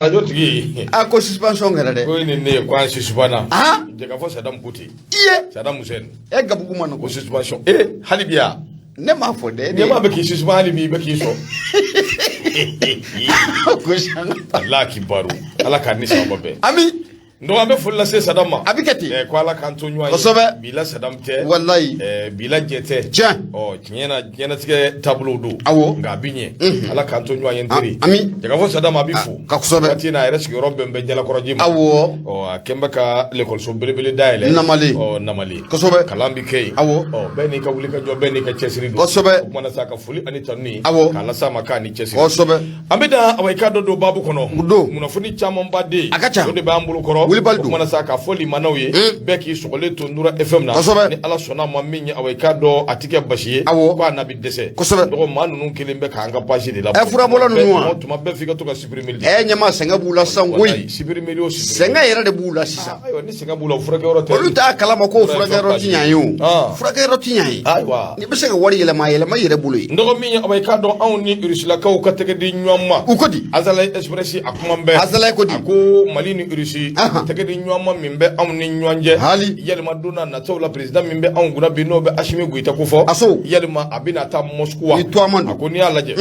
Arajo tigi. A ko suspension kɛra dɛ. Ko ni ne ye ko an suspendra. Ah. Jɛkafɔ Saddam ko ten. I ye. Saddam Hussein. E gabugu ma Ko nɔgɔ. suspension. Eh, hali bi yan. Ne m'a fɔ dɛ. Ɲɛmaa bɛ k'i suspend, hali bi i bɛ k'i sɔn. Ko sanga. Allah k'i baro. Ala k'a ni sababa bɛn. Ami. Donc an bɛ foli lase Saddam ma. A bɛ kɛ ten. Ko Ala k'an to ɲɔgɔn ye. Kosɛbɛ. Bi la Saddam tɛ. Walayi. Bi la jɛ tɛ. Tiɲɛ. Ɔ, tiɲɛ na, diɲɛlatigɛ taabolo don. Awɔ. Nka a bi ɲɛ. Ala k'an to ɲɔgɔn ye, n teri. Ami. Jɛkafɔ Saddam, a bɛ fo. Ka kosɛbɛ. Waati in na, a yɛrɛ sigiyɔrɔ bɛn bɛ Jalakɔrɔji ma. Awɔ. Ɔ, a kɛn bɛ ka lekɔliso belebele dayɛlɛ. Namale. Ɔ, Namale. Kosɛbɛ. Kalan bɛ kɛ yen. Awɔ. Ɔ, bɛɛ n'i ka wuli ka jɔ, bɛɛ n'i ka cɛsiri don. Kosɛbɛ. O kumana sa, ka foli ani tanuni. Awɔ. K'a las'a ma k'a ni cɛsiri. Kosɛbɛ. An bɛ na awa, i ka dɔ don baabu kɔnɔ. Don. Kunnafoni camanba de. A ka ca. O de b'an bolo kɔrɔ. Wulibali O don. kumana sa, k'a fɔ limanaw ye, bɛɛ k'i sɔgɔlen to Nura FM na. Kosɛbɛ. Ni Ala sɔnna ma, min ye awa, i k'a dɔn a ti kɛ basi ye. Awɔ. Ko a n'a bi dɛsɛ. Kosɛbɛ. Dɔgɔ maa ninnu kelen bɛ k'an ka page de la. Ɛ, furabɔla ninnu wa? Tuma bɛɛ f'i ka to ka supprimer de. Ɛ, ɲɛma, sɛgɛn b'u la sisan koyi. Walayi, supprimer o supprimer. Sɛgɛn yɛrɛ de b'u la sisan. Ayiwa, ni sɛgɛn b'u la, o furakɛyɔrɔ tɛ. Olu t'a kalama ko furakɛyɔrɔ ti ɲa ye o. Ah. Furakɛyɔrɔ ti ɲa ye. Ayiwa. N'i bɛ se ka wari yɛlɛma, a yɛlɛma i yɛrɛ bolo ye. N dɔgɔ, min ye awa, i k'a dɔn anw ni Rusilakaw ka tɛgɛ di ɲɔgɔn ma. U ko di? Azalaï Express, a kuma bɛɛ. Azalaï ko di? A ko Mali ni Rusi, tɛgɛ di ɲɔgɔn ma min bɛ anw ni ɲɔgɔn cɛ. Hali. Yalima don n'a nataw la, président min bɛ anw kunna bi, n'o bɛ Assimi Goïta ko fɔ. Aso. Yalima a bɛna taa Moscou wa? Ni to man don. A ko n'i y'a lajɛ,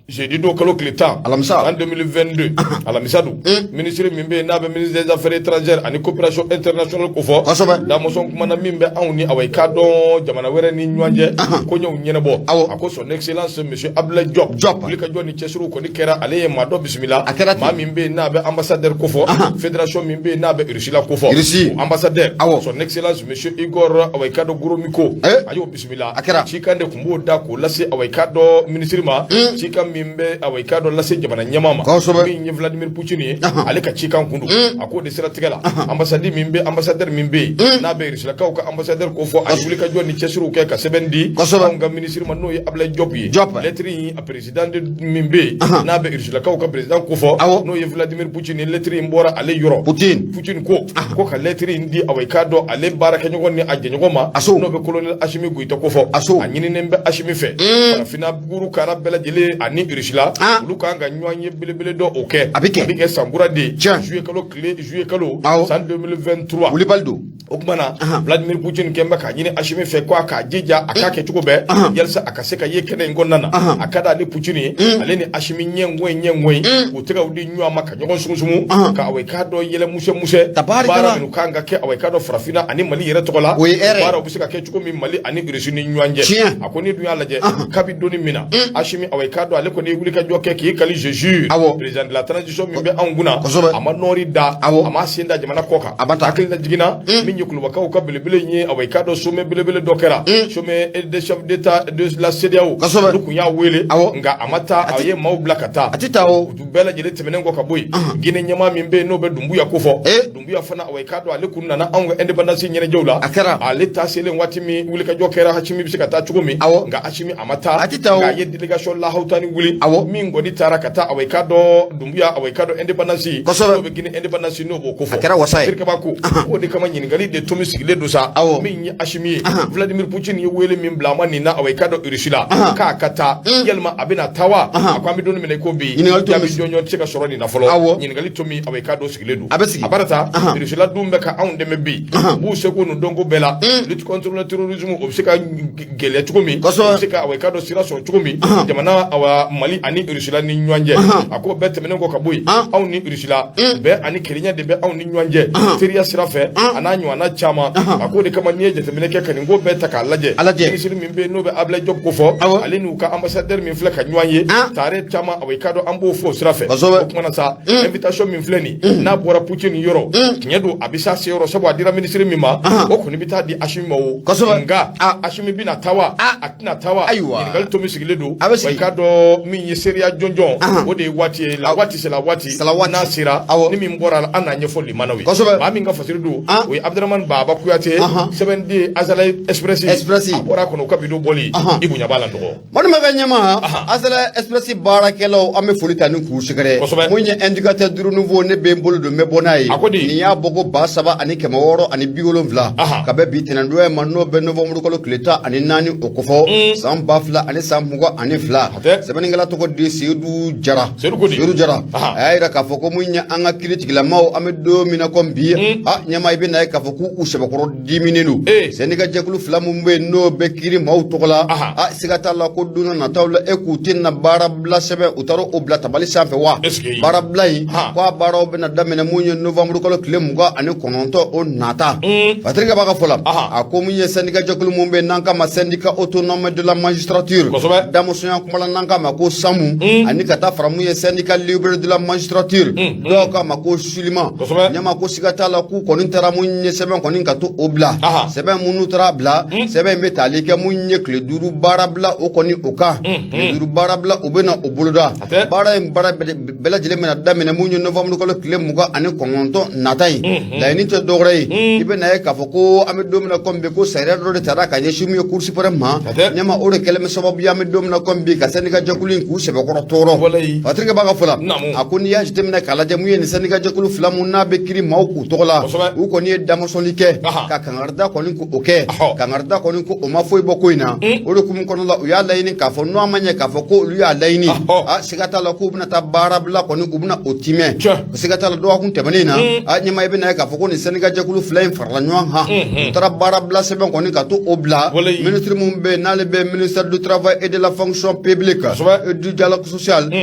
jeudi don, kalo tile 10. Alamisa. San 2022, alamisa don. Ministre min bɛ yen n'a bɛ ministre des Affaires étrangères ani coopération internationale ko fɔ. Kosɛbɛ. Damɔsɔn kumana min bɛ anw ni awa, i k'a dɔn jamana wɛrɛ ni ɲɔgɔn cɛ koɲɛw ɲɛnabɔ. Awɔ. A ko son excellence monsieur Abdoulaye Diop. Diop. Wuli ka jɔ ni cɛsiriw kɔni kɛra, ale ye maa dɔ bisimila. A kɛra ten. Maa min bɛ yen n'a bɛ ambassadeur ko fɔ. Fédération min bɛ yen n'a bɛ Russie la ko fɔ. Russie. O ambassadeur. Awɔ. Son excellence monsieur Igor awa, i k'a dɔn Gromyko. Eh. A y'o bisimila. A kɛra. Cikan de tun b'o da k'o lase awa, i k'a dɔn ministre ma. Cikan min bɛ awa, i k'a dɔn lase jamana ɲɛmaa ma. Kosɛbɛ. Min ye Vladimir Poutine ye, ale ka cikan kun don. A k'o de siratigɛ la, ambassade min bɛ, ambassadeur min bɛ yen n'a bɛ Rusilakaw ka ambassadeur ko fɔ, a ye wuli ka jɔ ni cɛsiriw kɛ ka sɛbɛn di Kosɛbɛ. anw ka ministre ma, n'o ye Abdoulaye Diop ye. Diop. Lettre in, a président de min bɛ yen n'a bɛ Rusilakaw ka président ko fɔ, Awɔ. n'o ye Vladimir Poutine ye, lettre in bɔra ale yɔrɔ. Poutine. Poutine ko ka lettre in di awa, i k'a dɔn ale baarakɛɲɔgɔn ni a jɛɲɔgɔn ma, Aso. n'o bɛ colonel Assimi Goïta ko fɔ. Aso. A ɲininen bɛ Assimi fɛ, farafinna buru kara bɛɛ lajɛlen ani Russie la, olu kan ka ɲɔgɔn ye belebele dɔ o kɛ. A bɛ kɛ. A bɛ kɛ sankura de ye. Tiɲɛ. Juillet kalo tile, juillet kalo Awɔ. san 2023. Wulibali don. O tuma na, Vladimir Poutine kɛn bɛ k'a ɲini Assimi fɛ ko a k'a jija, a k'a kɛ cogo bɛɛ yalisa a ka se ka ye kɛnɛ in kɔnɔna na. A ka d'ale Poutine ye, ale ni Assimi ɲɛngoyi ɲɛngoyi, u tɛgɛw di ɲɔgɔn ma ka ɲɔgɔn sumusumu, ka awa, i k'a dɔn yɛlɛ musɛ musɛ. Tabarikala. Baara minnu kan ka kɛ awa, i k'a dɔn farafinna ani Mali yɛrɛ tɔgɔ la, O ye hɛrɛ ye. baaraw bɛ se ka kɛ cogo min Mali ani Russie ni ɲɔgɔn cɛ. Tiɲɛ. A ko n'i dun y'a lajɛ, kabi donni min na Assimi awa, i k'a dɔn ale kɔni ye wuli ka jɔ kɛ k'i kali, je jure, Awɔ. président de la transition min bɛ anw kunna, Kosɛbɛ. a ma nɔɔri da, Awɔ. a ma sen da jamana kɔ kan. A ma taa. Hakili la jiginna, min ye kulubakaw ka belebele in ye, awa, i k'a dɔn sommet belebele dɔ kɛra, sommet des chefs d'État de la CEDEAO. Kosɛbɛ. Olu kun y'a wele, Awɔ. nka a ma taa, a ye maaw bila ka taa. A ti taa o. U bɛɛ lajɛlen tɛmɛnen kɔ ka bɔ yen, Guinée ɲɛmaa min bɛ yen n'o bɛ Doumbouya ko fɔ, Eh. Doumbouya fana awa, i k'a dɔn ale kun nana anw ka indépendance ɲɛnajɛw la. A kɛra. Ale ta selen waati min, wulikajɔ kɛra, Assimi bɛ se ka taa cogo min, Awɔ. nka Assimi a ma taa. A ti taa o. Nka a ye délégation lahawutani wuli, Awɔ. min kɔni taara ka taa awa, i k'a dɔn Doumbouya awa, i k'a dɔn indépendance, Kosɛbɛ. n'o bɛ Guinée indépendance, n'o b'o ko fɔ. A kɛra wasa ye. Sirikaba ko k'o de kama, ɲininkali de tomi sigilen don sa. Awɔ. Min ye Assimi ye, Vladimir Poutine ye wele min bila a ma nin na awa, i k'a dɔn Russie la, k'a ka taa, yalima a bɛna taa wa? A ko an bɛ don min na i ko bi, Ɲininkali tomi jaabi jɔnjɔn tɛ se ka sɔrɔ nin na fɔlɔ. Awɔ. Ɲininkali tomi awa, i k'a dɔn sigilen don. A bɛ sigi. A bara ta, Russie la dun bɛ ka anw dɛmɛ bi, u b'u seko n'u dɔnko bɛɛ la, lutte contre le terrorisme, o bɛ se ka gɛlɛya cogo min, Kosɛbɛ. o bɛ se ka awa, i k'a dɔn sira sɔrɔ cogo min, jamana awa Mali ani Russie la ni ɲɔgɔn cɛ. A ko bɛɛ tɛmɛnen kɔ ka bɔ yen, anw ni Russie la, bɛn ani kelenya de bɛ anw ni ɲɔgɔn cɛ teriya sira fɛ, a n'a ɲɔgɔnna caman. A k'o de kama, n'i ye jateminɛ kɛ ka nin ko bɛɛ ta k'a lajɛ, A lajɛ. Ministre min bɛ yen n'o bɛ Abdoulaye Diop ko fɔ, Awɔ. ale n'u ka ambassadeur min filɛ ka ɲɔgɔn ye, tare caman awa, i k'a dɔn an b'o fɔ o sira fɛ. Kosɛbɛ. O kumana sa, invitation min filɛ nin, n'a bɔra Poutine yɔrɔ, tiɲɛ don a bɛ s'a se yɔrɔ, sabu a dira ministre min ma, o kɔni bɛ taa di Assimi ma o. Kosɛbɛ. Nka Assimi bɛna taa wa, a tɛna taa wa? Ayiwa. Ɲininkali to min sigilen don. A bɛ sigi. Wa i k'a dɔn min ye seereya jɔnjɔn, o de ye waati ye la, waati sera waati Sera waati. n'a sera, Awɔ. ni min bɔra a la, an n'a ɲɛfɔ limanaw ye. Kosɛbɛ. Maa min ka fasiri don, o ye Abdramane Abdramane Baba Kuyate, sɛbɛnden Azalaï Express, Express. a bɔra a kɔnɔ u ka vidéo bɔli, i bonya b'a la dɔgɔ. Balimakɛ ɲɛma, Azalaï Express baarakɛlaw, an bɛ foli ta ni k'u sɛgɛrɛ. Mun ye Indicateur du Renouveau, ne bɛ n bolo don, n bɛ bɔ n'a ye. A ko di? Nin y'a bɔ ko 3670 ka bɛn bi tɛnɛndonya ma, n'o bɛ novembre kalo tile 14 o kofɔ san 2022. A tɛ. Sɛbɛnnikɛla tɔgɔ de Seyidu Jara. Seyidu ko di? Seyidu Jara. A y'a yira k'a fɔ ko mun ye an ka kiiri tigilamaw, an bɛ don min na komi bi, a ɲɛma, i bɛ na ye k'a fɔ k'u sɛbɛkɔrɔ diminen don. Syndicat jɛkulu fila mun bɛ yen, n'o bɛ kiiri maaw tɔgɔ la, a siga t'a la ko don nataw la, e k'u tɛ na baarabila sɛbɛn, u taara o bila tabali sanfɛ wa. Est-ce que- Baarabila in, ko a baaraw bɛna daminɛ mun ye novembre kalo tile 29 o nata. Patrick b'a ka fɔ la, a ko mun ye syndicat jɛkulu mun bɛ yen n'an k'a ma Syndicat autonome de la magistrature, damusonya kuma la n'an k'a ma ko SAMU, ani ka taa fara mun ye Syndicat libre de la magistrature, dɔw k'a ma ko SYLIMA. Ɲɛma, ko siga t'a la k'u kɔni taara mun ye sɛbɛn kɔni ka to o bila. Sɛbɛn minnu taara bila, sɛbɛn in bɛ tali kɛ mun ye tile 5 baarabila o kɔni o kan. Tile 5 baarabila, o bɛ na o boloda. A tɛ. Baara in baara bɛɛ lajɛlen bɛna daminɛ mun ye novembre kalo tile 29 nata in. Laɲini tɛ dɔwɛrɛ ye, i bɛ na ye k'a fɔ ko an bɛ don min na komi bi, ko sariya dɔ de tara ka ɲɛsin mun ye Cour suprême ma. A tɛ. Ɲɛma, o de kɛlen bɛ sababu ye an bɛ don min na komi bi, ka syndicat jɛkulu in k'u sɛbɛkɔrɔ tɔɔrɔ. Patrick b'a ka fɔ la, a ko n'i y'a jateminɛ k'a lajɛ, mun ye nin syndicat jɛkulu fila mun n'a bɛ kiiri maaw k'u tɔgɔ la, u kɔni ye damasɔnli kɛ ka kangarida kɔni ko o kɛ. Kangarida kɔni ko o ma foyi bɔ ko in na. O de hukumu kɔnɔ la, u y'a laɲini k'a fɔ n'o ma ɲɛ k'a fɔ ko olu y'a laɲini, a siga t'a la k'u bɛna taa baarabila kɔni, u bɛna o timɛ. Siga t'a la, dɔgɔkun tɛmɛnen na, a ɲɛma, i bɛna ye k'a fɔ ko nin syndicat jɛkulu fila in farala ɲɔgɔn kan, u taara baarabila sɛbɛn kɔni ka to o bila ministre mun bɛ yen n'ale bɛ ministère du Travail et de la Fonction publique et du Dialogue social.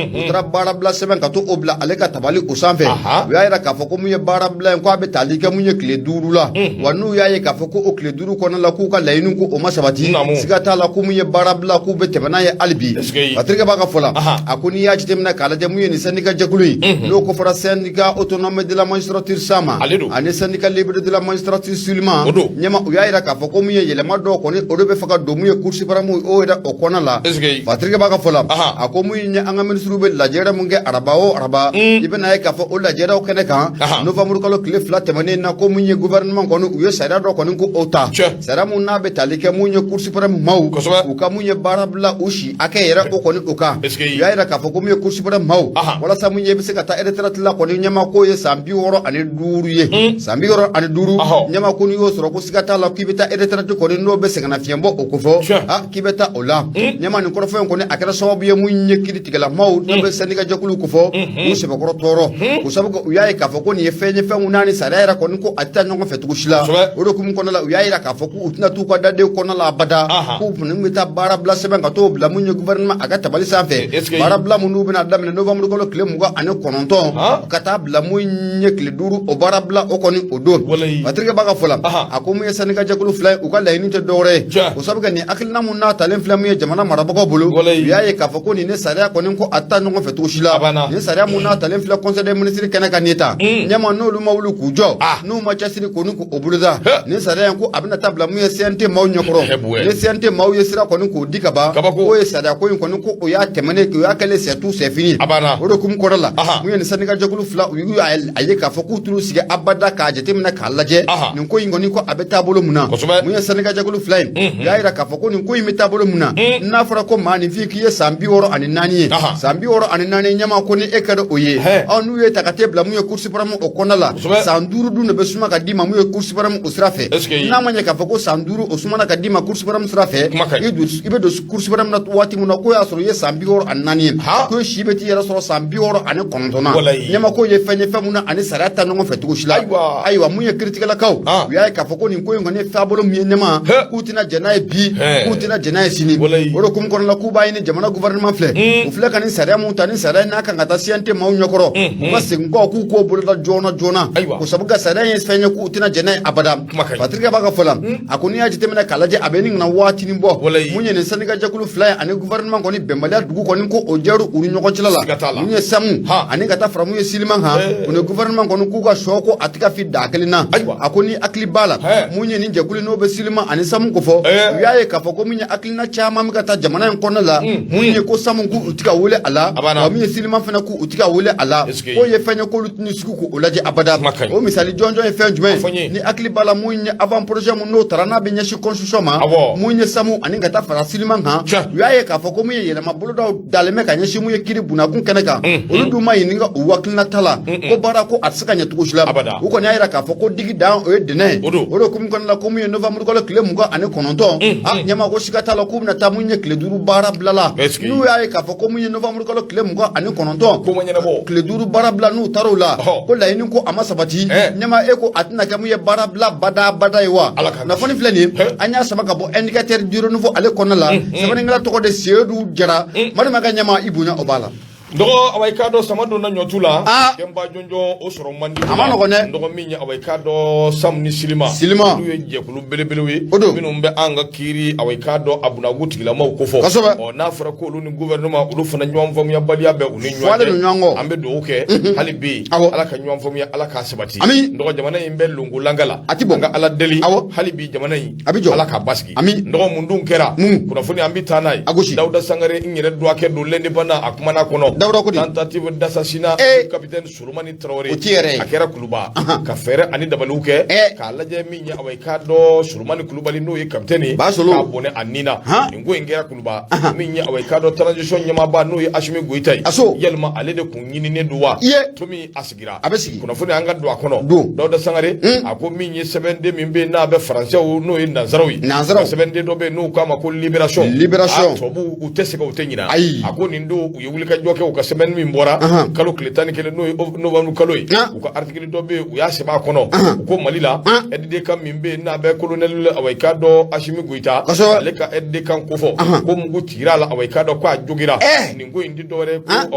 U taara baarabila sɛbɛn ka to o bila ale ka tabali o sanfɛ. U y'a yira k'a fɔ ko mun ye baarabila in, ko a bɛ tali kɛ mun ye tile 5 la wa. N'u y'a ye k'a fɔ ko o tile 5 kɔnɔna la, k'u ka laɲini ko o ma sabati, siga t'a la ko mun ye baarabila, k'u bɛ tɛmɛ n'a ye hali bi. Est-ce que- Patrick b'a ka fɔ la, a ko n'i y'a jateminɛ k'a lajɛ, mun ye nin syndicat jɛkulu in, n'o ko fɔra Syndicat autonome de la magistrature SAM, Ale don. ani Syndicat libre de la magistrature SYLIMA, O don. ɲɛma, u y'a yira k'a fɔ ko mun ye yɛlɛma dɔw kɔni, o de bɛ fɛ ka don mun ye Cour suprême o yɛrɛ o kɔnɔna la. Est-ce que- Patrick b'a ka fɔ la, a ko mun ye an ka ministre bɛ lajɛrɛ mun kɛ araba o araba, i bɛna ye k'a fɔ o lajɛrɛw kɛnɛ kan, novembre kalo tile 2 tɛmɛnen na, ko mun ye gouvernement kɔni, u ye sariya dɔ kɔni ko o ta, sariya mun n'a bɛ tali kɛ mun ye Cour suprême maaw u ka mun ye baara bila u si hakɛ yɛrɛ o kɔni o kan. Est-ce que- U y'a yira k'a fɔ ko mun ye Cour suprême maaw, walasa mun ye i bɛ se ka taa retraite la kɔni, ɲɛma, k'o ye san 65 ye, san 65. Ɲɛma, ko n'i y'o sɔrɔ, ko siga t'a la k'i bɛ taa retraite kɔni, n'o bɛ sɛgɛnnafiɲɛ bɔ o kofɔ, a k'i bɛ taa o la. Ɲɛma, nin kɔrɔfɔ in kɔni, a kɛra sababu ye mun ye kiiri tigɛlamaw n'o bɛ syndicat jɛkulu kofɔ, k'u sɛbɛkɔrɔ tɔɔrɔ, k'o sababu kɛ u y'a ye k'a fɔ ko nin ye fɛn ye, fɛn mun n'a ni sariya yɛrɛ kɔni ko a tɛ taa ɲɔgɔn fɛ cogo si la. O de hukumu kɔnɔna la, u y'a yira k'a fɔ k'u tɛna t'u ka daden kɔnɔna la abada, k'u kɔni bɛ taa baarabila sɛbɛn ka t'o bila mun ye gouvernement a ka tabali sanfɛ. Est-ce que- Baarabila minnu bɛna daminɛ novembre kalo tile 29 ka taa bila mun ye tile 5, o baarabila o kɔni o don. Patrick b'a ka fɔ la, a ko mun ye syndicat jɛkulu fila ye, u ka laɲini tɛ dɔwɛrɛ ye, o sababu kɛ nin hakilina mun n'a talen filɛ mun ye jamana marabagaw bolo, u y'a ye k'a fɔ ko nin ni sariya kɔni ko a tɛ taa ɲɔgɔn fɛ cogo si la. A banna. Nin sariya mun n'a talen filɛ conseil des ministres kɛnɛ kan nin ta, ɲɛma, n'olu ma wuli k'u jɔ, n'u ma cɛsiri kɔni k'o boloda, nin sariya in ko a bɛna taa bila mun ye CNT maaw ɲɛkɔrɔ. Hɛ, ni CNT maaw ye sira kɔni k'o di ka ban, Kabako. k'o ye sariya ko in kɔni ko o y'a tɛmɛnen, o y'a kɛlen c'est tout, c'est fini. A banna. O de hukumu kɔnɔ la, mun ye nin syndicat jɛkulu fila, u y'u a ye k'a fɔ k'u t'u sigi abada k'a jateminɛ k'a lajɛ nin ko in kɔni ko a bɛ taabolo mun na. Mun ye syndicat jɛkulu fila in, u y'a yira k'a fɔ ko nin ko in bɛ taabolo mun na, n'a fɔra ko maaninfin k'i ye san 64 ye, san 64, ɲɛma, ko ni e kɛra o ye, ɔ n'u ye ta ka t'e bila mun ye Cour suprême o kɔnɔna la, san 5 dun de bɛ suma ka d'i ma mun ye Cour suprême o sira fɛ. Est-ce que- N'a ma ɲɛ k'a fɔ ko san 5 o sumana ka d'i ma Cour suprême sira fɛ, Kuma ka ɲi. i bɛ don Cour suprême na waati min na, k'o y'a sɔrɔ i ye san 64 ye, ko si bɛ t'i yɛrɛ sɔrɔ san 69 na. Ɲɛma, k'o ye fɛn ye, fɛn mun na ani sariya ta ɲɔgɔn fɛ cogo si la. Ayiwa, mun ye kiritigɛlakaw, u y'a ye k'a fɔ ko nin ko in kɔni ye taabolo min ye, ɲɛma, k'u tɛna jɛn n'a ye bi, k'u tɛna jɛn n'a ye sini. O de hukumu kɔnɔna la, k'u b'a ɲini jamana gouvernement filɛ, u filɛ ka nin sariya mun ta, ni sariya n'a kan ka taa CNT maaw ɲɛkɔrɔ, u ka segin kɔ k'u k'o boloda joona joona, k'o sabu kɛ sariya in ye fɛn ye k'u tɛna jɛn n'a ye abada. Kuma ka ɲi. Patrick b'a ka fɔ la, a ko n'i y'a jateminɛ k'a lajɛ, a bɛ nin kana waatinin bɔ, mun ye nin syndicat jɛkulu fila ye ani gouvernement kɔni bɛnbaliya dugu kɔni ko o jɛru u ni ɲɔgɔn cɛla Siga t'a la. la. Mun ye SAMU ani ka taa fara mun ye SYLIMA kan, u ni gouvernement kɔni k'u ka sɔ ko a tɛ ka fi da kelen na. A ko ni hakili b'a la, mun ye nin jɛkulu n'o bɛ SYLIMA ani SAMU kofɔ, u y'a ye k'a fɔ ko mun ye hakilina caman bɛ ka taa jamana in kɔnɔna la, mun ye ko SAMU k'u tɛ ka wele a la, A banna. wa mun ye SYLIMA fana k'u tɛ ka wele a la, Est-ce que- k'o ye fɛn ye k'olu tɛna sigi k'o lajɛ abada. Kuma ka ɲi. O misali jɔnjɔn ye fɛn jumɛn A fɔ Ni hakili b'a la, mun ye avant projet mun n'o taara n'a bɛ ɲɛsin constitution ma, mun ye SAMU ani ka taa fara SYLIMA kan, u y'a ye k'a fɔ ko mun ye yɛlɛma bolodaw dalen bɛ ka ɲɛsin mun ye kiri bunakun kɛnɛ kan, olu dun ma ɲininka u hakilinata la, ko baara ko a tɛ se ka ɲɛ cogo si la. U kɔni y'a jira k'a fɔ ko digi dan o ye dɛnɛn ye. O de hukumu kɔnɔna la, ko mun ye novembre kalo tile 29, a ɲɛmaa ko siga t'a la k'u bɛna taa mun ye tile 5 baara bila la. N'u y'a ye k'a fɔ ko mun ye novembre kalo tile 29, tile 5 baara bila, n'u taara o la, ko laɲini ko a ma sabati, ɲɛmaa e ko a tɛna kɛ mun ye baara bila bada bada ye wa. Kunnafoni filɛ nin ye, an y'a sama ka bɔ Indicateur du Renouveau ale kɔnɔna la. Sɛbɛnnikɛla tɔgɔ de Seyidu Jara. Malimaka ɲɛmaa, i bonya o b'a la. Dɔgɔ, awa, i k'a dɔn sama donna ɲɔtu la, denba jɔnjɔn o sɔrɔ man di. A ma nɔgɔn dɛ. Dɔgɔ, min ye, awa, i k'a dɔn SAMU ni SYLIMA, SYLIMA, olu ye jɛkulu belebelew ye. O don. Minnu bɛ an ka kiiri, awa, i k'a dɔn a bunagu tigilamaw ko fɔ. Ɔ, n'a fɔra ko olu ni gouvernement, olu fana ɲɔgɔn faamuyabaliya bɛ u ni ɲɔgɔn cɛ. An bɛ dugawu kɛ hali bi, Ala ka ɲɔgɔn faamuya, Ala k'a sabati. Dɔgɔ, jamana in bɛ longolanka la. A ti bɔ. An ka Ala deli hali bi, jamana in a bɛ jɔ, Ala k'a basigi. Dɔgɔ, mun dun kɛra? Kunnafoni, an bɛ taa n'a ye. A gosi. Dawuda Sangare, n yɛrɛ dɔgɔkɛ don, l'Indépendant, a kumana kɔnɔ. Dawuda ko di? Tentative d'assassinat du capitaine Solomani Traoré. O ti yɛrɛ ye. A kɛra Kuluba, ka fɛɛrɛ ani dabaliw kɛ k'a lajɛ min ye, awa, i k'a dɔn Solomani Kulubali, n'o ye capitaine ye, Ba Solo, k'a bɔnɛ a ni na. Nin ko in kɛra Kuluba. Min ye, awa, i k'a dɔn transition ɲɛmaaba, n'o ye Asimi Goyita ye, Aso, yalima ale de kun ɲininen don wa? Iye. Tomi a sigira. A bɛ sigi. Kunnafoni, an ka don a kɔnɔ. Don. Dawuda Sangare a ko min ye sɛbɛnden min bɛ yen n'a bɛ faransɛw, n'o ye nanzaraw ye, Nanzaraw. Sɛbɛnden dɔ bɛ yen n'u k'a ma ko Libération. Libération. A tubabuw, u tɛ sɛgɛn, u tɛ ɲinɛ. Ayi. A ko nin don u ye wulikajɔ kɛ, u ka sɛbɛn min bɔra kalo tile 11, n'o ye novembre kalo ye, u ka article dɔ bɛ yen, u y'a sɛbɛn a kɔnɔ, u ko Mali la, aide de camp min bɛ yen n'a bɛ colonel, awa, i k'a dɔn Asimi Goyita, ale ka aide de camp kofɔ, ko mugu cira a la, awa, i k'a dɔn ko a jogira. Nin ko in ti dɔwɛrɛ ko,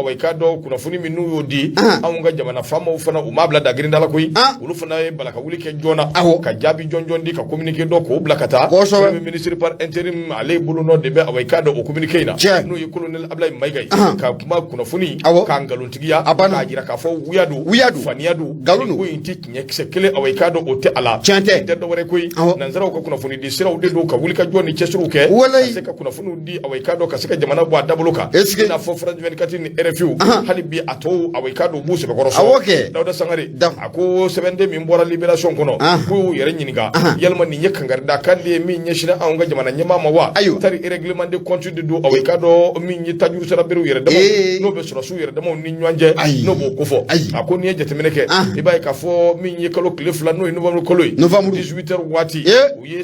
awa, i k'a dɔn kunnafoni min n'u y'o di, anw ka jamana faamaw fana, u m'a bila dagirinda la koyi. Olu fana ye bala ka wuli kɛ joona ka jaabi jɔnjɔn di, ka communiqué dɔ k'o bila ka taa. Premier ministre par intérim, ale bolonɔ de bɛ, awa, i k'a dɔn o communiqué in na, n'o ye colonel Ablaye Mayiga ye, ka kuma kunnafoni k'a nkalontigiya, k'a jira k'a fɔ wuya don, wuya don, faniya don, nkalon don. Ko in ti tiɲɛ kisɛ kelen, awa, i k'a dɔn o tɛ a la. Tiɲɛ tɛ. Tɛ dɔwɛrɛ koyi, nanzaraw ka kunnafoni di siraw de don ka wuli ka jɔ ni cɛsiriw kɛ ka se ka kunnafoniw di, awa, i k'a dɔn ka se ka jamana bɔ a dabolo kan, i n'a fɔ France 24 ni RFI. Hali bi a tɔw, awa, i k'a dɔn u b'u sɛbɛkɔrɔ sɔrɔ. Dawuda Sangare a ko sɛbɛnden min bɔra Libération kɔnɔ, k'u y'u yɛrɛ ɲininka yalima nin ye kankarida kan de ye min ɲɛsinna anw ka jamana ɲɛmaa ma wa? Tari règlement de compte de don, awa, i k'a dɔn min ye tajuru sara berew yɛrɛ damaw, n'o bɛ sɔrɔsiw yɛrɛ damaw ni ɲɔgɔn cɛ, n'o b'o kofɔ. A ko n'i ye jateminɛ kɛ, i b'a ye k'a fɔ min ye kalo tile 2, n'o ye novembre kalo ye, 18 heures waati, u ye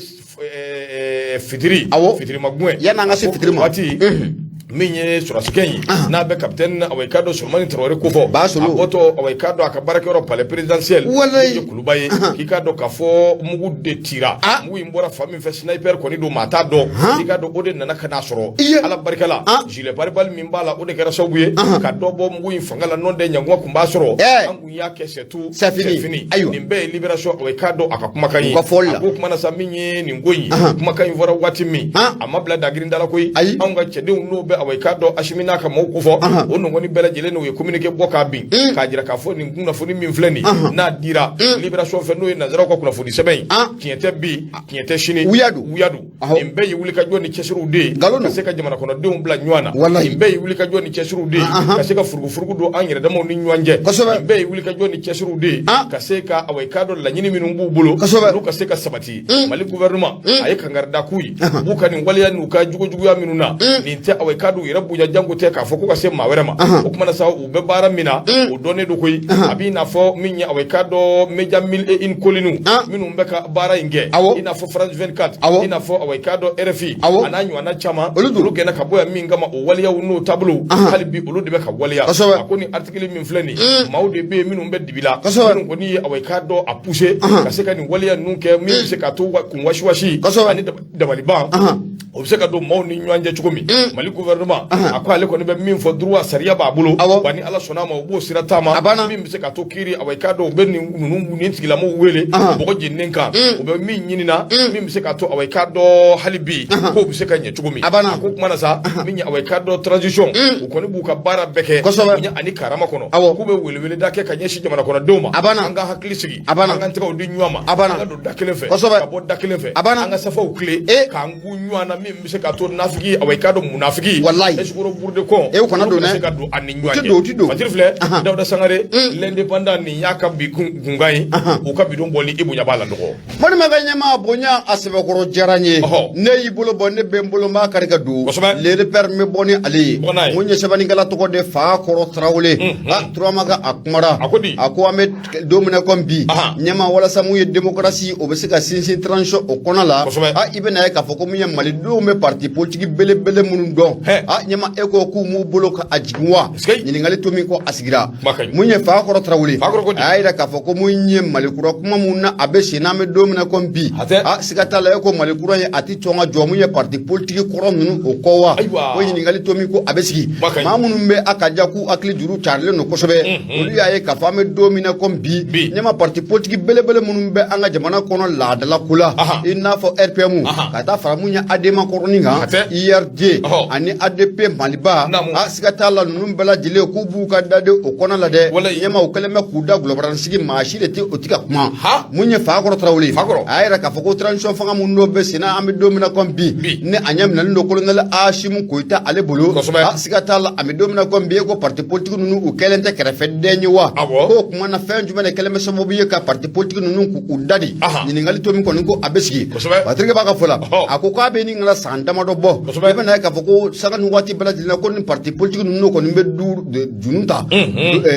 fitiri fitiri magɛn. Yan'an ka se fitiri ma. Waati min ye sɔrɔsikɛ ye n'a bɛ capitaine, awa, i k'a dɔn Solomani Traoré kofɔ, Ba Solo, a bɔtɔ, awa, i k'a dɔn a ka baarakɛyɔrɔ palais présidentiel, walayi, ye Kuluba ye, k'i k'a dɔn k'a fɔ mugu de cira. Mugu in bɔra fan min fɛ, sniper kɔni don, maa t'a dɔn. I k'a dɔn o de nana ka n'a sɔrɔ, Ala barika la, gilet pare-balles min b'a la, o de kɛra sababu ye ka dɔ bɔ mugu in fanga la. N'o tɛ, ɲankuma kun b'a sɔrɔ, an kun y'a kɛ c'est tout, c'est fini. Ayiwa, nin bɛɛ ye Libération, o ye k'a dɔn a ka kumakan ye. U ka fɔli la. A ko kuma na sa, min ye nin ko in ye, kumakan in fɔra waati min, a ma bila dagirinda la koyi. Ayi. Anw ka cɛdenw, n'o bɛ, awa, i k'a dɔn Asimi n'a ka maaw kofɔ, o nɔgɔni bɛɛ lajɛlen, n'u ye communiqué bɔ k'a bin, k'a jira k'a fɔ nin kunnafoni min filɛ nin, n'a dira Libération fɛ, n'o ye nanzaraw ka kunnafoni sɛbɛn ye, tiɲɛ tɛ bi, tiɲɛ tɛ sini. Wuya don. Wuya don. Nin bɛɛ ye wulikajɔ ni cɛsiriw de ye nkalon ka se ka jamana kɔnɔdenw bila ɲɔgɔn na. Walayi. Nin bɛɛ ye wulikajɔ ni cɛsiriw de ye ka se ka furugufurugu don an yɛrɛ damaw ni ɲɔgɔn cɛ. Nin bɛɛ ye wulikajɔ ni cɛsiriw de ye ka se ka, awa, i k'a dɔn laɲini minnu b'u bolo, olu ka se ka sabati. Mali gouvernement, a ye kankarida k'u ye, u b'u ka nin waleya n'u ka jugujuguya minnu na, nin tɛ, awa, i k'a dɔn u yɛrɛ bonya janko tɛ k'a fɔ ko ka se maa wɛrɛ ma. O kuma na sa, u bɛ baara min na, o dɔnnen don koyi. A b'i n'a fɔ min ye, awa, i k'a dɔn média mille et une collines minnu bɛ ka baara in kɛ, i n'a fɔ France 24, i n'a fɔ, awa, i k'a dɔn RFI, a n'a ɲɔgɔnna caman, olu gɛnna ka bɔ yan min kama, o waleyaw n'o taabolow, hali bi olu de bɛ ka waleya. A ko nin article min filɛ nin, maaw de bɛ yen minnu bɛ dibi la, minnu kɔni ye, awa, i k'a dɔn a pousser ka se ka nin waleya ninnu kɛ, min bɛ se k'a to kun wasiwasi ani dabaliban o bɛ se ka don maaw ni ɲɔgɔn cɛ cogo min. Mali gouvernement a ko ale kɔni bɛ min fɔ, droit, sariya b'a bolo wa, ni Ala sɔnna a ma, u b'o sira taama min bɛ se ka to kiiri, awa, i k'a dɔn u bɛ nin ninnu nin tigilamɔgɔw wele bɔgɔ jeninen kan, u bɛ min ɲinina, min bɛ se ka to, awa, i k'a dɔn hali bi k'o bɛ se ka ɲɛ cogo min. A ko kuma na sa, min ye, awa, i k'a dɔn transition, u kɔni b'u ka baara bɛɛ kɛ bonya ani karama kɔnɔ, k'u bɛ weleweleda kɛ ka ɲɛsin jamana kɔnɔdenw ma, an ka hakili sigi, an k'an tɛgɛw di ɲɔgɔn ma, an ka don da kelen fɛ ka bɔ da kelen fɛ, an ka safaw tile k'an gun ɲɔgɔn na. min bɛ se k'a to nafigi awa i k'a dɔn munafigi Walayi. escroc bourre de con E, o kana don dɛ. se ka don a ni ɲɔgɔn O tɛ don, o tɛ don. Fajiri filɛ. Dawuda Sangare, l'Indépendant, nin y'a ka bi kunkan ye. U ka bidon bɔli, i bonya b'a la dɔgɔ. Balimakɛ ɲɛmaa, bonya a sɛbɛkɔrɔ diyara n ye. Ne y'i bolo bɔ, ne bɛ n bolo, n b'a kari ka don. Le Repère, n bɛ bɔ ni ale ye. Bɔ n'a ye. Mun ye sɛbɛnnikɛla tɔgɔ de Fakɔrɔ Tarawele. A Turamakan, a kumara. A ko di? A ko an bɛ don min na komi bi, ɲɛmaa, walasa mun ye démocratie o bɛ se ka sinsin transition o kɔnɔ la, a i bɛna ye k'a fɔ ko mun ye malidenw bɛ parti politique belebele minnu dɔn, a ɲɛmaa, e ko k'u m'u bolo ka a jigin wa? Ɲininkali to min ko a sigira. Kuma ka ɲi. Mun ye Fakɔrɔ Tarawele, Fakɔrɔ ko di? a y'a yira k'a fɔ ko mun ye Mali kura kuma mun na a bɛ sen n'an bɛ don min na komi bi, A tɛ. a siga t'a la, e ko Mali kura ye a ti sɔn ka jɔ mun ye parti politique kɔrɔ ninnu o kɔ wa? Ayiwa. O ɲininkali to min ko a bɛ sigi. Kuma ka ɲi. Maa minnu bɛ a ka ja k'u hakili juru carilen don kosɛbɛ, olu y'a ye k'a fɔ an bɛ don min na komi bi, Bi. ɲɛma, parti politique belebele minnu bɛ an ka jamana kɔnɔ laadala ko la, i n'a fɔ RPM, ka taa fara mun ye ADEMA kɔrɔnin kan, A tɛ. IRD ani ADP Maliba, a siga t'a la, ninnu bɛɛ lajɛlen k'u b'u ka daden o kɔnɔ la dɛ. Walayi. Ɲɛma, u kɛlen bɛ k'u da gulɔbaranin sigi, maa si de tɛ o ti ka kuma. Ha. Mun ye Fakɔrɔ Tarawele, Fakɔrɔ. a y'a yira k'a fɔ ko transition fanga mun n'o bɛ sen na an bɛ don min na komi bi, Bi. ni a ɲɛ minɛlen don colonel Asimi Goyita ale bolo, a siga t'a la, an bɛ don min na komi bi, e ko parti politique ninnu u kɛlen tɛ kɛrɛfɛden ye wa? K'o kuma na, fɛn jumɛn de kɛlen bɛ sababu ye ka parti politique ninnu k'u da di? Ɲininkali to min kɔni ko a bɛ sigi. Patrick b'a ka fɔ la, a ko k'a bɛ nin kana san damadɔ bɔ, i bɛna ye k'a fɔ ko sanga ni waati bɛɛ lajɛlen na ko ni parti politique ninnu kɔni bɛ du junu ta,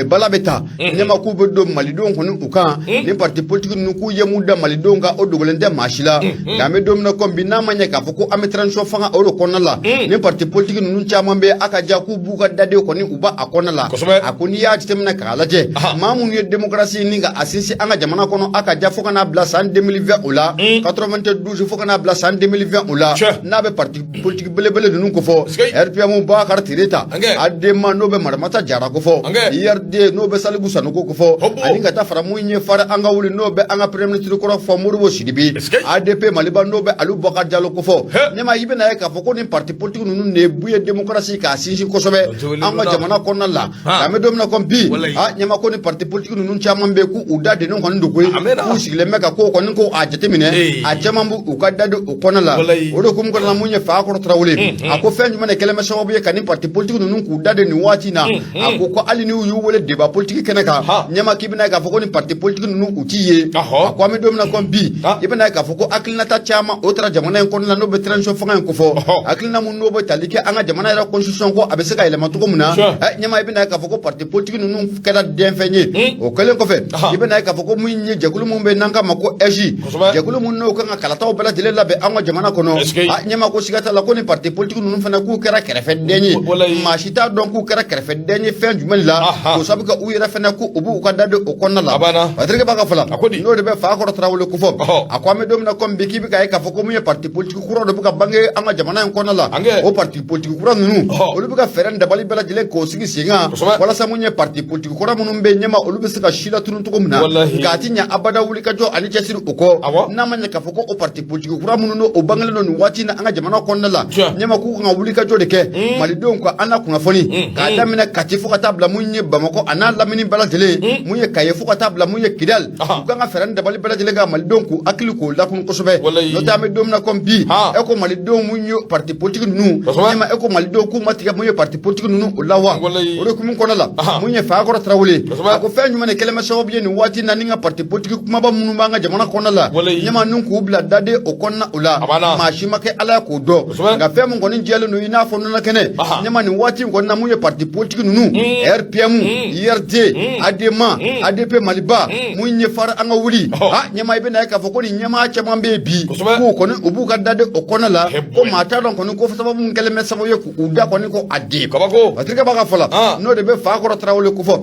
bala bɛ ta, ɲɛma, k'u bɛ don malidenw kɔni u kan. Ni parti politique ninnu k'u ye mun da malidenw kan, o dogolen tɛ maa si la. Nka an bɛ don min na komi bi, n'a ma ɲɛ k'a fɔ ko an bɛ transition fanga o de kɔnɔna la, ni parti politique ninnu caman bɛ a ka ja k'u b'u ka daden kɔni u b'a a kɔnɔna la. A ko n'i y'a jateminɛ k'a lajɛ, maa minnu ye démocratie ni ka a sinsin an ka jamana kɔnɔ, a ka ja, fo ka n'a bila san 2020 o la, 92 fo ka n'a bila san 2020 o la, n'a bɛ parti politique belebele ninnu kofɔ, RPM Bakari Ture ta, ADEMA n'o bɛ Maramata Jara kofɔ, IRD n'o bɛ Saliku Sanogo kofɔ, ani ka taa fara mun ye FARE an ka wuli n'o bɛ an ka premier ministre kɔrɔ fɔ Modibo Sidibe, ADP Maliba n'o bɛ Aliou Boubacar Diallo kofɔ, ɲɛma, i bɛna ye k'a fɔ ko nin parti politique ninnu de bu ye démocratie k'a sinsin kosɛbɛ an ka jamana kɔnɔna la. An bɛ don min na komi bi, a ɲɛma, ko ni parti politique ninnu caman bɛ k'u da dennen kɔni don koyi, k'u sigilen bɛ ka ko kɔni ko a jateminɛ, a caman b'u ka da don o kɔnɔna la. O de hukumu kɔnɔna na, mun ye Fakɔrɔ Tarawele, a ko fɛn jumɛn de kɛlen bɛ sababu ye ka nin parti politique ninnu k'u da de nin waati in na? A ko ko hali n'u y'u wele débat politique kɛnɛ kan, ɲɛma, k'i bɛna ye k'a fɔ ko nin parti politique ninnu u t'i ye. A ko an bɛ don min na komi bi, i bɛna ye k'a fɔ ko hakilinata caman o taara jamana in kɔnɔna la n'o bɛ transition fanga in kofɔ, hakilina mun n'o bɛ tali kɛ an ka jamana yɛrɛ constitution ko a bɛ se ka yɛlɛma cogo min na, ɲɛma, i bɛna ye k'a fɔ ko parti politique ninnu kɛra denfɛn ye. O kɛlen kɔfɛ, i bɛna ye k'a fɔ ko min ye jɛkulu mun bɛ n'an k'a ma ko AIGE, jɛkulu mun n'o kan ka kalataw bɛɛ lajɛlen labɛn an ka jamana kɔnɔ, a ɲɛma, ko siga t'a la ko ni parti politique ninnu fana k'u kɛra kɛrɛfɛden ye. Maa si t'a dɔn k'u kɛra kɛrɛfɛden ye fɛn jumɛn la, k'o sabu kɛ u yɛrɛ fana ko u b'u ka da don o kɔnɔna la. Patrick b'a ka fɔ la, n'o de bɛ Fakɔrɔ Tarawele kofɔ, a ko an bɛ don min na komi bi, k'i bɛ k'a ye k'a fɔ ko mun ye parti politique kura dɔ bɛ ka bange an ka jamana in kɔnɔna la. O parti politique kura ninnu, olu bɛ ka fɛɛrɛ ni dabali bɛɛ lajɛlen k'o sigi sen kan walasa mun ye parti politique kura minnu bɛ ɲɛma, olu bɛ se ka si latunu cogo min na. Nka a ti ɲɛ abada wulikajɔ ani cɛsiri o kɔ, n'a ma ɲɛ k'a fɔ ko o parti politique kura minnu n'o bangelen don nin waati in na an ka jamana kɔnɔna la, ɲɛma, k'u kan ka wulikajɔ de kɛ malidenw ka an lakunnafoni, k'a daminɛ Kati fo ka taa bila mun ye Bamakɔ a n'a lamini bɛɛ lajɛlen, mun ye Kaye fo ka taa bila mun ye Kidali. U kan ka fɛɛrɛ ni dabali bɛɛ lajɛlen ka malidenw k'u hakili k'o lakunu kosɛbɛ. N'o tɛ, an bɛ don min na komi bi, e ko malidenw mun ye parti politique ninnu, ɲɛma, e ko malidenw k'u ma tigɛ mun ye parti politique ninnu o la wa? O de hukumu kɔnɔ la, mun ye Fakɔrɔ Tarawele, a ko fɛn jumɛn de kɛlen bɛ sababu ye nin waati na ni ka parti politique kumaba minnu b'an ka jamana kɔnɔ la, ɲɛma, ninnu k'u bila daden o kɔnɔna o la? Maa si ma kɛ Ala ye k'o dɔn. Nka fɛn min kɔni jɛlen don i n'a fɔ nɔnɔ kɛnɛ, ɲɛma, nin waati in kɔni na, mun ye parti politique ninnu, RPM, IRD, ADEMA, ADP Maliba, mun ye FARE an ka wuli, a ɲɛma, i bɛna ye k'a fɔ ko nin ɲɛmaa caman bɛ yen bi k'u kɔni u b'u ka daden o kɔnɔ la, ko maa t'a dɔn kɔni ko sababu min kɛlen bɛ sababu ye k'u da kɔni ko a den. Patrick b'a ka fɔ la, n'o de bɛ Fakɔrɔ Tarawele kofɔ,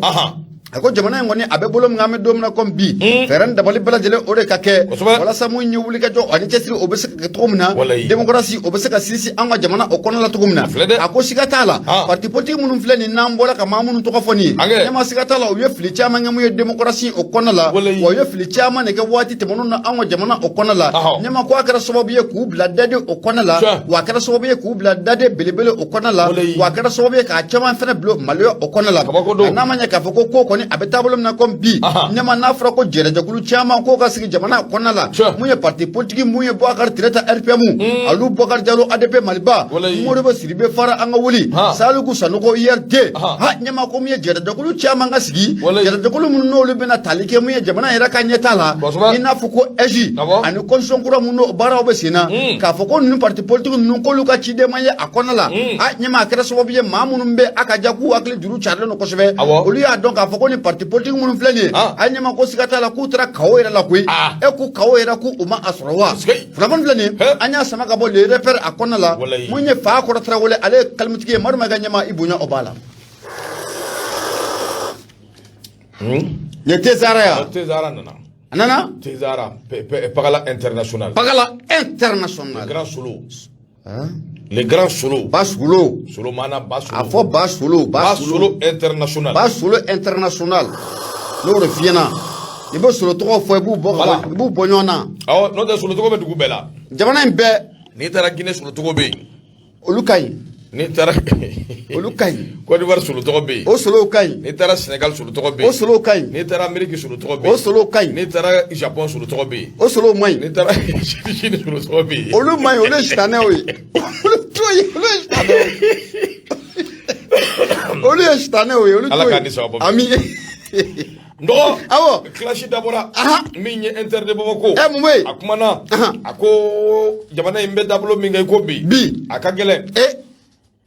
a ko jamana in kɔni a bɛ bolo min kan, an bɛ don min na komi bi, fɛɛrɛ ni dabali bɛɛ lajɛlen o de ka kɛ walasa mun ye wulikajɔ ani cɛsiri o bɛ se ka kɛ cogo min na, démocratie o bɛ se ka sinsin an ka jamana o kɔnɔ la cogo min na. A ko siga t'a la, parti politique minnu filɛ nin n'an bɔra ka maa minnu tɔgɔ fɔ nin ye, ɲɛma, siga t'a la, u ye fili caman kɛ mun ye démocratie o kɔnɔ la, wa u ye fili caman de kɛ waati tɛmɛnenw na an ka jamana o kɔnɔ la. Ɲɛma, ko a kɛra sababu ye k'u bila daden o kɔnɔ la, wa a kɛra sababu ye k'u bila daden belebele o kɔnɔ la, wa a kɛra sababu ye k'a caman fana bila maloya o kɔnɔ la. N'a ma ɲɛ k'a fɔ ko ko kɔni kɔni a bɛ taabolo min na komi bi, ɲɛma, n'a fɔra ko jɛrɛjɛkulu caman k'o ka sigi jamana kɔnɔna la, mun ye parti politique, mun ye Boubacar Tireta RPM, Alu Boubacar Jalo ADP Maliba, Modibo Sidibe Fara an ka wuli, Saliku Sanogo URD, ha ɲɛma, ko mun ye jɛrɛjɛkulu caman ka sigi, jɛrɛjɛkulu minnu n'olu bɛna tali kɛ mun ye jamana yɛrɛ ka ɲɛtaa la, i n'a fɔ ko AIGE ani constitution kura mun n'o baaraw bɛ sen na, k'a fɔ ko ninnu parti politique ninnu k'olu ka ciden ma ye a kɔnɔna la. A ɲɛma, a kɛra sababu ye maa minnu bɛ a ka ja k'u hakili juru carilen don kosɛbɛ, olu y'a dɔn k'a fɔ ko nin parti politique minnu filɛ nin ye, a ɲɛma, ko siga t'a la k'u taara chaos yɛrɛ la koyi. E ko chaos yɛrɛ, k'u ma a sɔrɔ wa? Kunnafoni filɛ nin ye, an y'a sama ka bɔ Le Repère a kɔnɔna la. Mun ye Fakɔrɔ Tarawele, ale ye kalimutigi ye. Madu Mayiga, ɲɛma, i bonya o b'a la. Nin ye Tezara ya. Tezara nana. A nana. Tezara Pagala International. Pagala International. Le grand solo. Le grand solo. Ba Solo. Solo mana Ba Solo. A fɔ Ba Solo. Ba Solo International. Ba Solo International. N'o de f'i ɲɛna, i bɛ solo tɔgɔ fɔ, i b'u bɔ ka bɔ, i b'u bɔ ɲɔgɔn na. Awɔ, n'o tɛ solo tɔgɔ bɛ dugu bɛɛ la. Jamana in bɛɛ. N'i taara Guinée, solo tɔgɔ bɛ yen. Olu ka ɲi. N'i taara Olu ka ɲi. Côte d'Ivoire, solo tɔgɔ bɛ yen. O solow ka ɲi. N'i taara Sénégal, solo tɔgɔ bɛ yen. O solow ka ɲi. N'i taara Amérique, solo tɔgɔ bɛ yen. O solow ka ɲi. N'i taara Japon, solo tɔgɔ bɛ yen. O solow man ɲi. N'i taara Chine, solo tɔgɔ bɛ yen. Olu man ɲi, olu ye sitanɛw ye. Olu t'o ye, olu ye sitanɛw ye. Olu ye sitanɛw ye, olu t'o ye. Ala k'an ni sababu bɛn. Ami. N dɔgɔ. Awɔ. Clash dabɔra. Min ye Inter de Bamako. Ɛ, mun bɛ yen? A kumana. A ko jamana in bɛ dabolo min kɛ i ko bi. Bi. A ka gɛlɛn.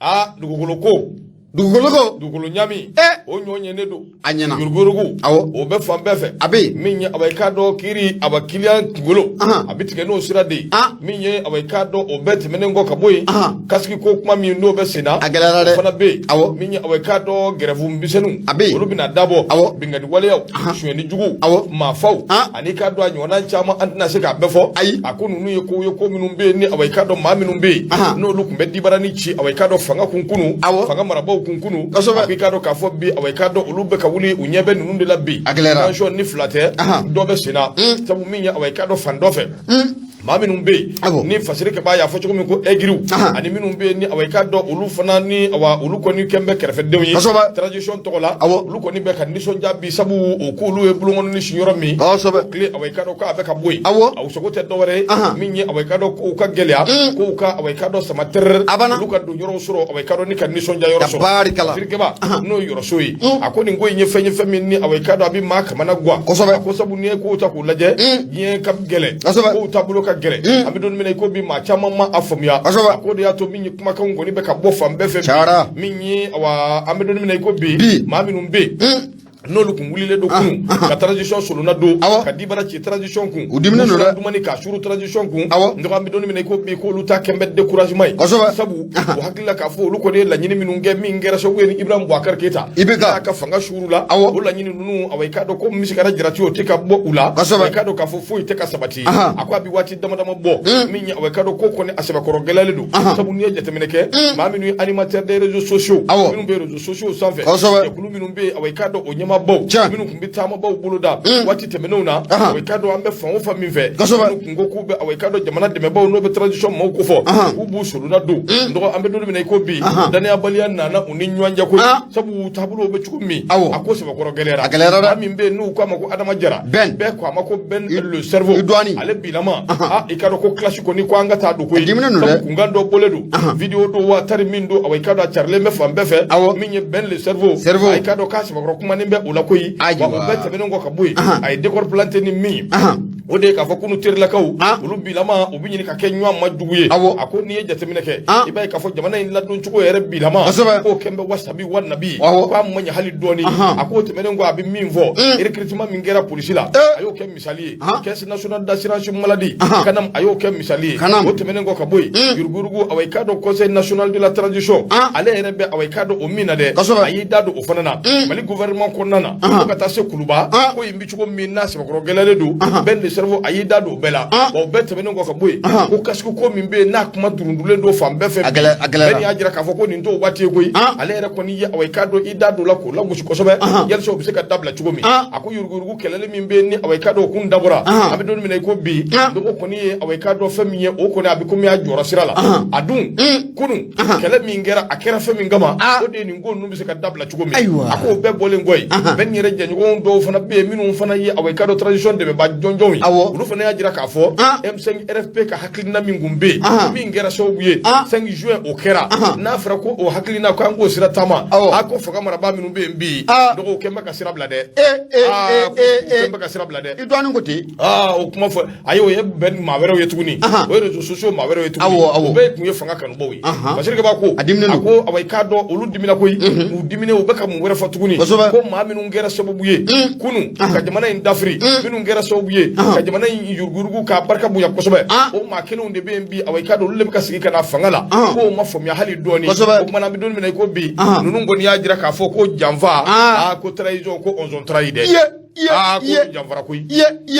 Aa, dugukolo ko. Dugukolo ko. Dugukolo ɲami. O ɲɔ ɲɛnen don. A ɲɛna. Yuruguyurugu. Awɔ. O bɛ fan bɛɛ fɛ. A bɛ yen. Min ye awa i k'a dɔn kiiri awa kiliyan kunkolo. A bɛ tigɛ n'o sira de ye. Min ye awa i k'a dɔn o bɛɛ tɛmɛnen kɔ ka bɔ yen. Kasiki ko kuma min n'o bɛ sen na. A gɛlɛyara dɛ. O fana bɛ yen. Awɔ. Min ye awa i k'a dɔn gɛrɛfu misɛnninw. A bɛ yen. Olu bɛna dabɔ. Awɔ. Binkanni waleyaw. Sonyɛni jugu. Awɔ. Maafaw. Ani k'a dɔn a ɲɔgɔnna caman, an tɛna se k'a bɛɛ fɔ. Ayi. A ko ninnu ye kow ye, ko minnu bɛ yen ni awa i k'a dɔn maa minnu bɛ yen. N'olu tun bɛ dibarani ci awa i k'a dɔn fanga kun kunun. Awɔ. Fanga marabaaw kun kunun. Kosɛbɛ. A ko i k'a dɔn k'a fɔ bi awa i k'a dɔn olu bɛ ka wuli, u ɲɛ bɛ ninnu de la bi. A gɛlɛyara. Tension ni fila tɛ. Dɔ bɛ sen na. Sabu min ye awa i k'a dɔn fan dɔ fɛ. Maa minnu bɛ yen ni Fasirikɛba y'a fɔ cogo min ko aigriw, ani minnu bɛ yen ni awa i k'a dɔn olu fana ni awa olu kɔni kɛn bɛ kɛrɛfɛdenw ye transition tɔgɔ la, olu kɔni bɛ ka nisɔndiya bi, sabu o k'olu ye bolonkɔni ni si yɔrɔ min tile awa i k'a dɔn k'a bɛ ka bɔ yen. Aw sago tɛ dɔwɛrɛ ye, min ye awa i k'a dɔn kow ka gɛlɛya, kow ka awa i k'a dɔn sama tɛrɛrɛ, olu ka don yɔrɔ sɔrɔ awa i k'a dɔn ni ka nisɔndiya yɔrɔ sɔrɔ. Fasirikɛba n'o ye yɔrɔso ye, a ko nin ko in ye fɛn ye, fɛn min ni awa i k'a dɔn a bɛ maa kamana gan kosɛbɛ. A ko sabu n'i ye kow ta k'u lajɛ, diɲɛ ka gɛlɛn, kow taabolo ka gɛlɛn, an bɛ don min na i ko bi, maa caman ma a faamuya. A ko de y'a to min ye kumakanw kɔni bɛ ka bɔ fan bɛɛ fɛ, min ye awa an bɛ don min na i ko bi, maa minnu bɛ yen n'olu kun wulilen don kunun ka transition solona don, ka dibara ci transition kun, u diminen don dɛ, dumuni ka suru transition kun. N dɔgɔ, an bɛ don min na i ko bi, k'olu ta kɛn bɛ découragement ye, sabu u hakili la k'a fɔ olu kɔni ye laɲini minnu kɛ, min kɛra sababu ye ni Ibrahim Boubacar Keita IBK n'a ka fanga suru la, o laɲini ninnu awa i k'a dɔn ko misi kana jarati, o tɛ ka bɔ u la. I k'a dɔn k'a fɔ foyi tɛ ka sabati. A ko a bɛ waati dama dama bɔ, min ye awa i k'a dɔn ko kɔni a sɛbɛkɔrɔ gɛlɛyalen don, sabu n'i ye jateminɛ kɛ, maa minnu ye animateur des réseaux sociaux, minnu bɛ réseaux sociaux sanfɛ, jɛkulu minnu bɛ yen awa i k'a dɔn o ɲɛmaabaw minnu tun bɛ taamabaw boloda waati tɛmɛnenw na, awa i k'a dɔn an bɛ fan o fan min fɛ, minnu tun ko k'u bɛ awa i k'a dɔn jamana dɛmɛbaaw n'o bɛ transition maaw kofɔ, k'u b'u solona don. N dɔgɔ, an bɛ don min na i ko bi, danayabaliya nana u ni ɲɔgɔn cɛ koyi, sabu taabolo bɛ cogo min, a ko sɛbɛkɔrɔ gɛlɛyara. A gɛlɛyara dɛ. Maa min bɛ yen n'u k'a ma ko Adama Jara, Ben, bɛɛ ko a ma ko Ben le cerveau, i dɔɔni. Ale bilama, a i k'a dɔn ko clash kɔni ko an ka taa don koyi. A diminen don dɛ. Sabu kunkan dɔ bɔlen don, vidéo don wa tari min don, awa i k'a dɔn a carilen bɛ fan bɛɛ fɛ. Min ye Ben le cerveau, a i k'a dɔn k'a sɛbɛkɔrɔ kumanen bɛ o la koyi. Wa o bɛɛ tɛmɛnen kɔ ka bɔ yen, a ye décor planté ni min ye, o de ye k'a fɔ kunu terilakaw, olu bilama u bɛ ɲini ka kɛ ɲɔgɔn ma jugu ye. A ko n'i ye jateminɛ kɛ, i b'a ye k'a fɔ jamana in ladon cogo yɛrɛ bilama k'o kɛn bɛ wasabi wa nabi, k'a ma ɲɛ hali dɔɔni. A k'o tɛmɛnen kɔ, a bɛ min fɔ, recrutement min kɛra polisi la, a y'o kɛ misali ye. Caisse nationale d'assurance maladie, CNAM, a y'o kɛ misali ye. O tɛmɛnen kɔ ka bɔ yen, yuruguyurugu, awa i k'a dɔn Conseil national de la transition, ale yɛrɛ bɛ awa i k'a dɔn o min na dɛ, a y'i da don o fana na Mali gouvernement kɔnɔna na, fo ka taa se Kuluba ko in bɛ cogo min n'a sɛbɛkɔrɔ gɛlɛyalen don. Ben le cerveau a y'i da don o bɛɛ la. Wa o bɛɛ tɛmɛnen kɔ ka bɔ yen, ko casque ko min bɛ yen n'a kuma durundulen don fan bɛɛ fɛ, bɛɛ y'a jira k'a fɔ ko nin t'o waati ye koyi. Ale yɛrɛ kɔni ye awa i k'a dɔn i da don la k'o lagosi kosɛbɛ, yalisa o bɛ se ka dabila cogo min. A ko yuruguyurugu kɛlɛli min bɛ yen ni awa i k'a dɔn o kun dabɔra, an bɛ don min na i ko bi, dɔgɔ kɔni ye awa i k'a dɔn fɛn min ye, o kɔni a bɛ komi a jɔra sira la. A dun kunun kɛlɛ min kɛra, a kɛra fɛn min kama, o de ye nin ko ninnu bɛ se ka dabila cogo min. A k'o bɛɛ bɔlen kɔ yen, Bɛn yɛrɛ jɛɲɔgɔn dɔw fana bɛ yen minnu fana ye awa i k'a dɔn transition dɛmɛbaa jɔnjɔnw ye, olu fana y'a jira k'a fɔ M5 RFP ka hakilina min kun bɛ yen min kɛra sababu ye 5 juin o kɛra, n'a fɔra ko o hakilina ko an k'o sira taama, a ko fanga marabaa minnu bɛ yen bi, dɔgɔw kɛn bɛ ka sira bila dɛ. Kɛn bɛ ka sira bila dɛ. I dɔɔnin ko ten. Aa, o kuma fɔ, ayi, o ye bɛn maa wɛrɛw ye tuguni, o ye réseaux sociaux maa wɛrɛw ye tuguni, o bɛɛ tun ye fanga kanubaw ye. Fasiri Kaba ko A diminen a don. ko awa i k'a dɔn olu dimina koyi, u diminen, u bɛ ka mun wɛrɛ fɔ tuguni? Ko maa minnu kɛra sababu ye kunun ka jamana in dafiri, minnu kɛra sababu ye ka jamana in yuruguyurugu k'a barika bonya kosɛbɛ, o maa kelenw de bɛ yen bi, awa i k'a dɔn olu de bɛ ka sigi ka na fanga la, k'o ma faamuya hali dɔɔni. O kumana an bɛ don min na i ko bi, ninnu kɔni y'a jira k'a fɔ ko janfa, aa, ko trahison, ko on trahi dɛ. Aa, ko janfara koyi.